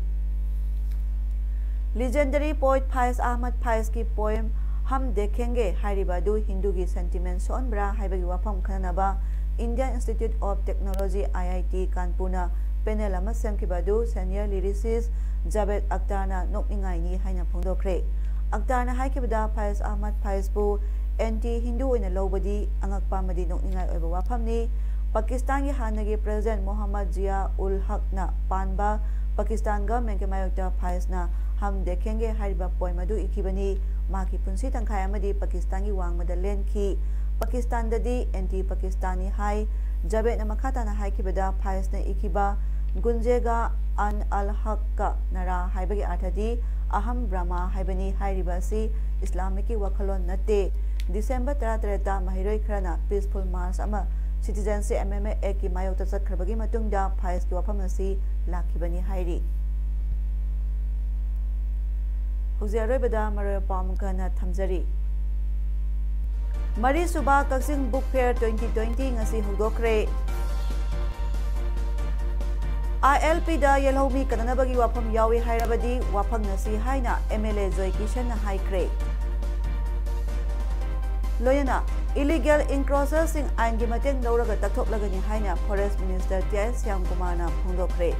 ꯂꯤꯖꯦꯟꯗꯔꯤ ꯄꯣꯏꯠ ꯐꯥꯏꯖ ꯑꯍꯃꯗ ꯐꯥꯏꯖꯀꯤ ꯄꯣꯏꯝ ꯍꯝ ꯗꯦꯈꯦꯡꯒꯦ ꯍꯥꯏꯔꯤꯕ ꯑꯗꯨ ꯍꯤꯟꯗꯨꯒꯤ ꯁꯦꯟꯇꯤꯃꯦꯟ ꯁꯣꯛꯍꯟꯕ꯭ꯔꯥ ꯍꯥꯏꯕꯒꯤ ꯋꯥꯐꯝ ꯈꯟꯅꯅꯕ Indian Institute of Technology, I I T, ꯀꯥꯟꯄꯨꯔꯅ ꯄꯦꯅꯦꯜ ꯑꯃ ꯁꯦꯝꯈꯤꯕ ꯑꯗꯨ ꯁꯦꯅꯤꯌꯔ ꯂꯤꯔꯤꯁꯤꯁ ꯖꯥꯕꯦꯗ ꯑꯛꯇꯥꯔꯅ ꯅꯣꯛꯅꯤꯡꯉꯥꯏꯅꯤ ꯍꯥꯏꯅ ꯐꯣꯡꯗꯣꯛꯈ꯭ꯔꯦ꯫ ꯑꯛꯇꯥꯔꯅ ꯍꯥꯏꯈꯤꯕꯗ, ꯐꯥꯏꯖ ꯑꯍꯃꯗ ꯐꯥꯏꯖꯄꯨ ꯑꯦꯟꯇꯤ ꯍꯤꯟꯗꯨ ꯑꯣꯏꯅ ꯂꯧꯕꯗꯤ ꯑꯉꯛꯄ ꯑꯃꯗꯤ ꯅꯣꯛꯅꯤꯡꯉꯥꯏ ꯑꯣꯏꯕ ꯋꯥꯐꯝꯅꯤ꯫ ꯄꯥꯀꯤꯁꯇꯥꯟꯒꯤ ꯍꯥꯟꯅꯒꯤ ꯄ꯭ꯔꯦꯁꯤꯗꯦꯟꯠ ꯃꯣꯍꯝꯃꯗ ꯖꯤꯌꯥ ꯎꯜ ꯍꯛꯅ ꯄꯥꯟꯕ ꯄꯥꯀꯤꯁꯇꯥꯟ ꯒꯚꯔꯟꯃꯦꯟꯠꯀꯤ ꯃꯥꯌꯣꯛꯇ ꯐꯥꯏꯖꯅ ꯍꯝ ꯗꯦꯈꯦꯡꯒꯦ ꯍꯥꯏꯔꯤꯕ ꯄꯣꯏꯝ ꯑꯗꯨ ꯏꯈꯤꯕꯅꯤ꯫ ꯃꯍꯥꯛꯀꯤ ꯄꯨꯟꯁꯤ ꯇꯪꯈꯥꯏ ꯑꯃꯗꯤ ꯄꯥꯀꯤꯁꯇꯥꯟꯒꯤ ꯋꯥꯡꯃꯗ ꯂꯦꯟꯈꯤ꯫ ꯄꯥꯀꯤꯁꯇꯥꯟꯗꯗꯤ ꯑꯦꯟꯇꯤ ꯄꯥꯀꯤꯁꯇꯥꯅꯤ ꯍꯥꯏ꯫ ꯖꯥꯕꯦꯗꯅ ꯃꯈꯥ ꯇꯥꯅ ꯍꯥꯏꯈꯤꯕꯗ, ꯐꯥꯏꯖꯅ ꯏꯈꯤꯕ ꯒꯨꯟꯖꯦꯒꯥ ꯑꯟ ꯑꯜ ꯍꯛꯀ ꯅꯔꯥ ꯍꯥꯏꯕꯒꯤ ꯑꯔꯊꯗꯤ ꯑꯍꯝ ꯕ꯭ꯔꯍꯃꯥ ꯍꯥꯏꯕꯅꯤ꯫ ꯍꯥꯏꯔꯤꯕ ꯑꯁꯤ ꯏꯁꯂꯥꯃꯤꯛꯀꯤ ꯋꯥꯈꯜꯂꯣꯟ ꯅꯠꯇꯦ꯫ ꯗꯤꯁꯦꯝꯕꯔ ꯇꯔꯥꯇꯔꯦꯠꯇ ꯃꯍꯩꯔꯣꯏ ꯈꯔꯅ ꯄꯤꯁꯐꯨꯜ ꯃꯥꯔꯆ ꯑꯃ ꯁꯤꯇꯤꯖꯦꯟꯁꯤꯞ ꯑꯦꯃꯦꯟꯗꯃꯦꯟꯠ ꯑꯦꯛꯀꯤ ꯃꯥꯌꯣꯛꯇ ꯆꯠꯈ꯭ꯔꯕꯒꯤ ꯃꯇꯨꯡꯗ ꯐꯥꯏꯖꯀꯤ ꯋꯥꯐꯝ ꯑꯁꯤ ꯂꯥꯛꯈꯤꯕꯅꯤ ꯍꯥꯏꯔꯤ꯫ ꯍꯧꯖꯤꯛ ꯑꯔꯣꯏꯕꯗ ꯃꯔꯨꯑꯣꯏꯕ ꯄꯥꯎ ꯑꯃꯨꯛ ꯍꯟꯅ ꯊꯝꯖꯔꯤ꯫ ꯃꯔꯤꯁꯨꯕ ꯀꯛꯆꯤꯡ ꯕꯨꯛ ꯐꯤꯌꯔ ꯇ꯭ꯋꯦꯟꯇꯤ ꯇ꯭ꯋꯦꯟꯇꯤ ꯉꯁꯤ ꯍꯧꯗꯣꯛꯈ꯭ꯔꯦ꯫ ꯑꯥꯏ ꯑꯦꯜ ꯄꯤꯗ ꯌꯦꯜꯍꯧꯃꯤ ꯀꯟꯅꯅꯕꯒꯤ ꯋꯥꯐꯝ ꯌꯥꯎꯏ ꯍꯥꯏꯔꯕꯗꯤ ꯋꯥꯐꯪꯅꯁꯤ ꯍꯥꯏꯅ ꯑꯦꯝ ꯑꯦꯜ ꯑꯦ ꯖꯣꯏ ꯀꯤꯁꯟꯅ ꯍꯥꯏꯈ꯭ꯔꯦ꯫ ꯂꯣꯏꯅꯅ ꯏꯂꯤꯒꯦꯜ ꯏꯟꯀ꯭ꯔꯣꯆꯔꯁꯤꯡ ꯑꯥꯏꯟꯒꯤ ꯃꯇꯦꯡ ꯂꯧꯔꯒ ꯇꯛꯊꯣꯛꯂꯒꯅꯤ ꯍꯥꯏꯅ ꯐꯣꯔꯦꯁꯠ ꯃꯤꯅꯤꯁꯇꯔ ꯇꯤ ꯑꯥꯏ ꯁ꯭ꯌꯥꯝꯀꯨꯃꯥꯔꯅ ꯐꯣꯡꯗꯣꯛꯈ꯭ꯔꯦ꯫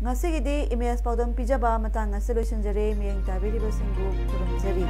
ꯉꯁꯤꯒꯤꯗꯤ ꯏꯃꯦꯖ ꯄꯥꯎꯗꯝ ꯄꯤꯖꯕ ꯃꯇꯥꯡ ꯑꯁꯤ ꯂꯣꯏꯁꯤꯟꯖꯔꯦ꯫ ꯃꯤꯠꯌꯦꯡ ꯇꯥꯕꯤꯔꯤꯕꯁꯤꯡꯕꯨ ꯈꯨꯔꯨꯝꯖꯔꯤ꯫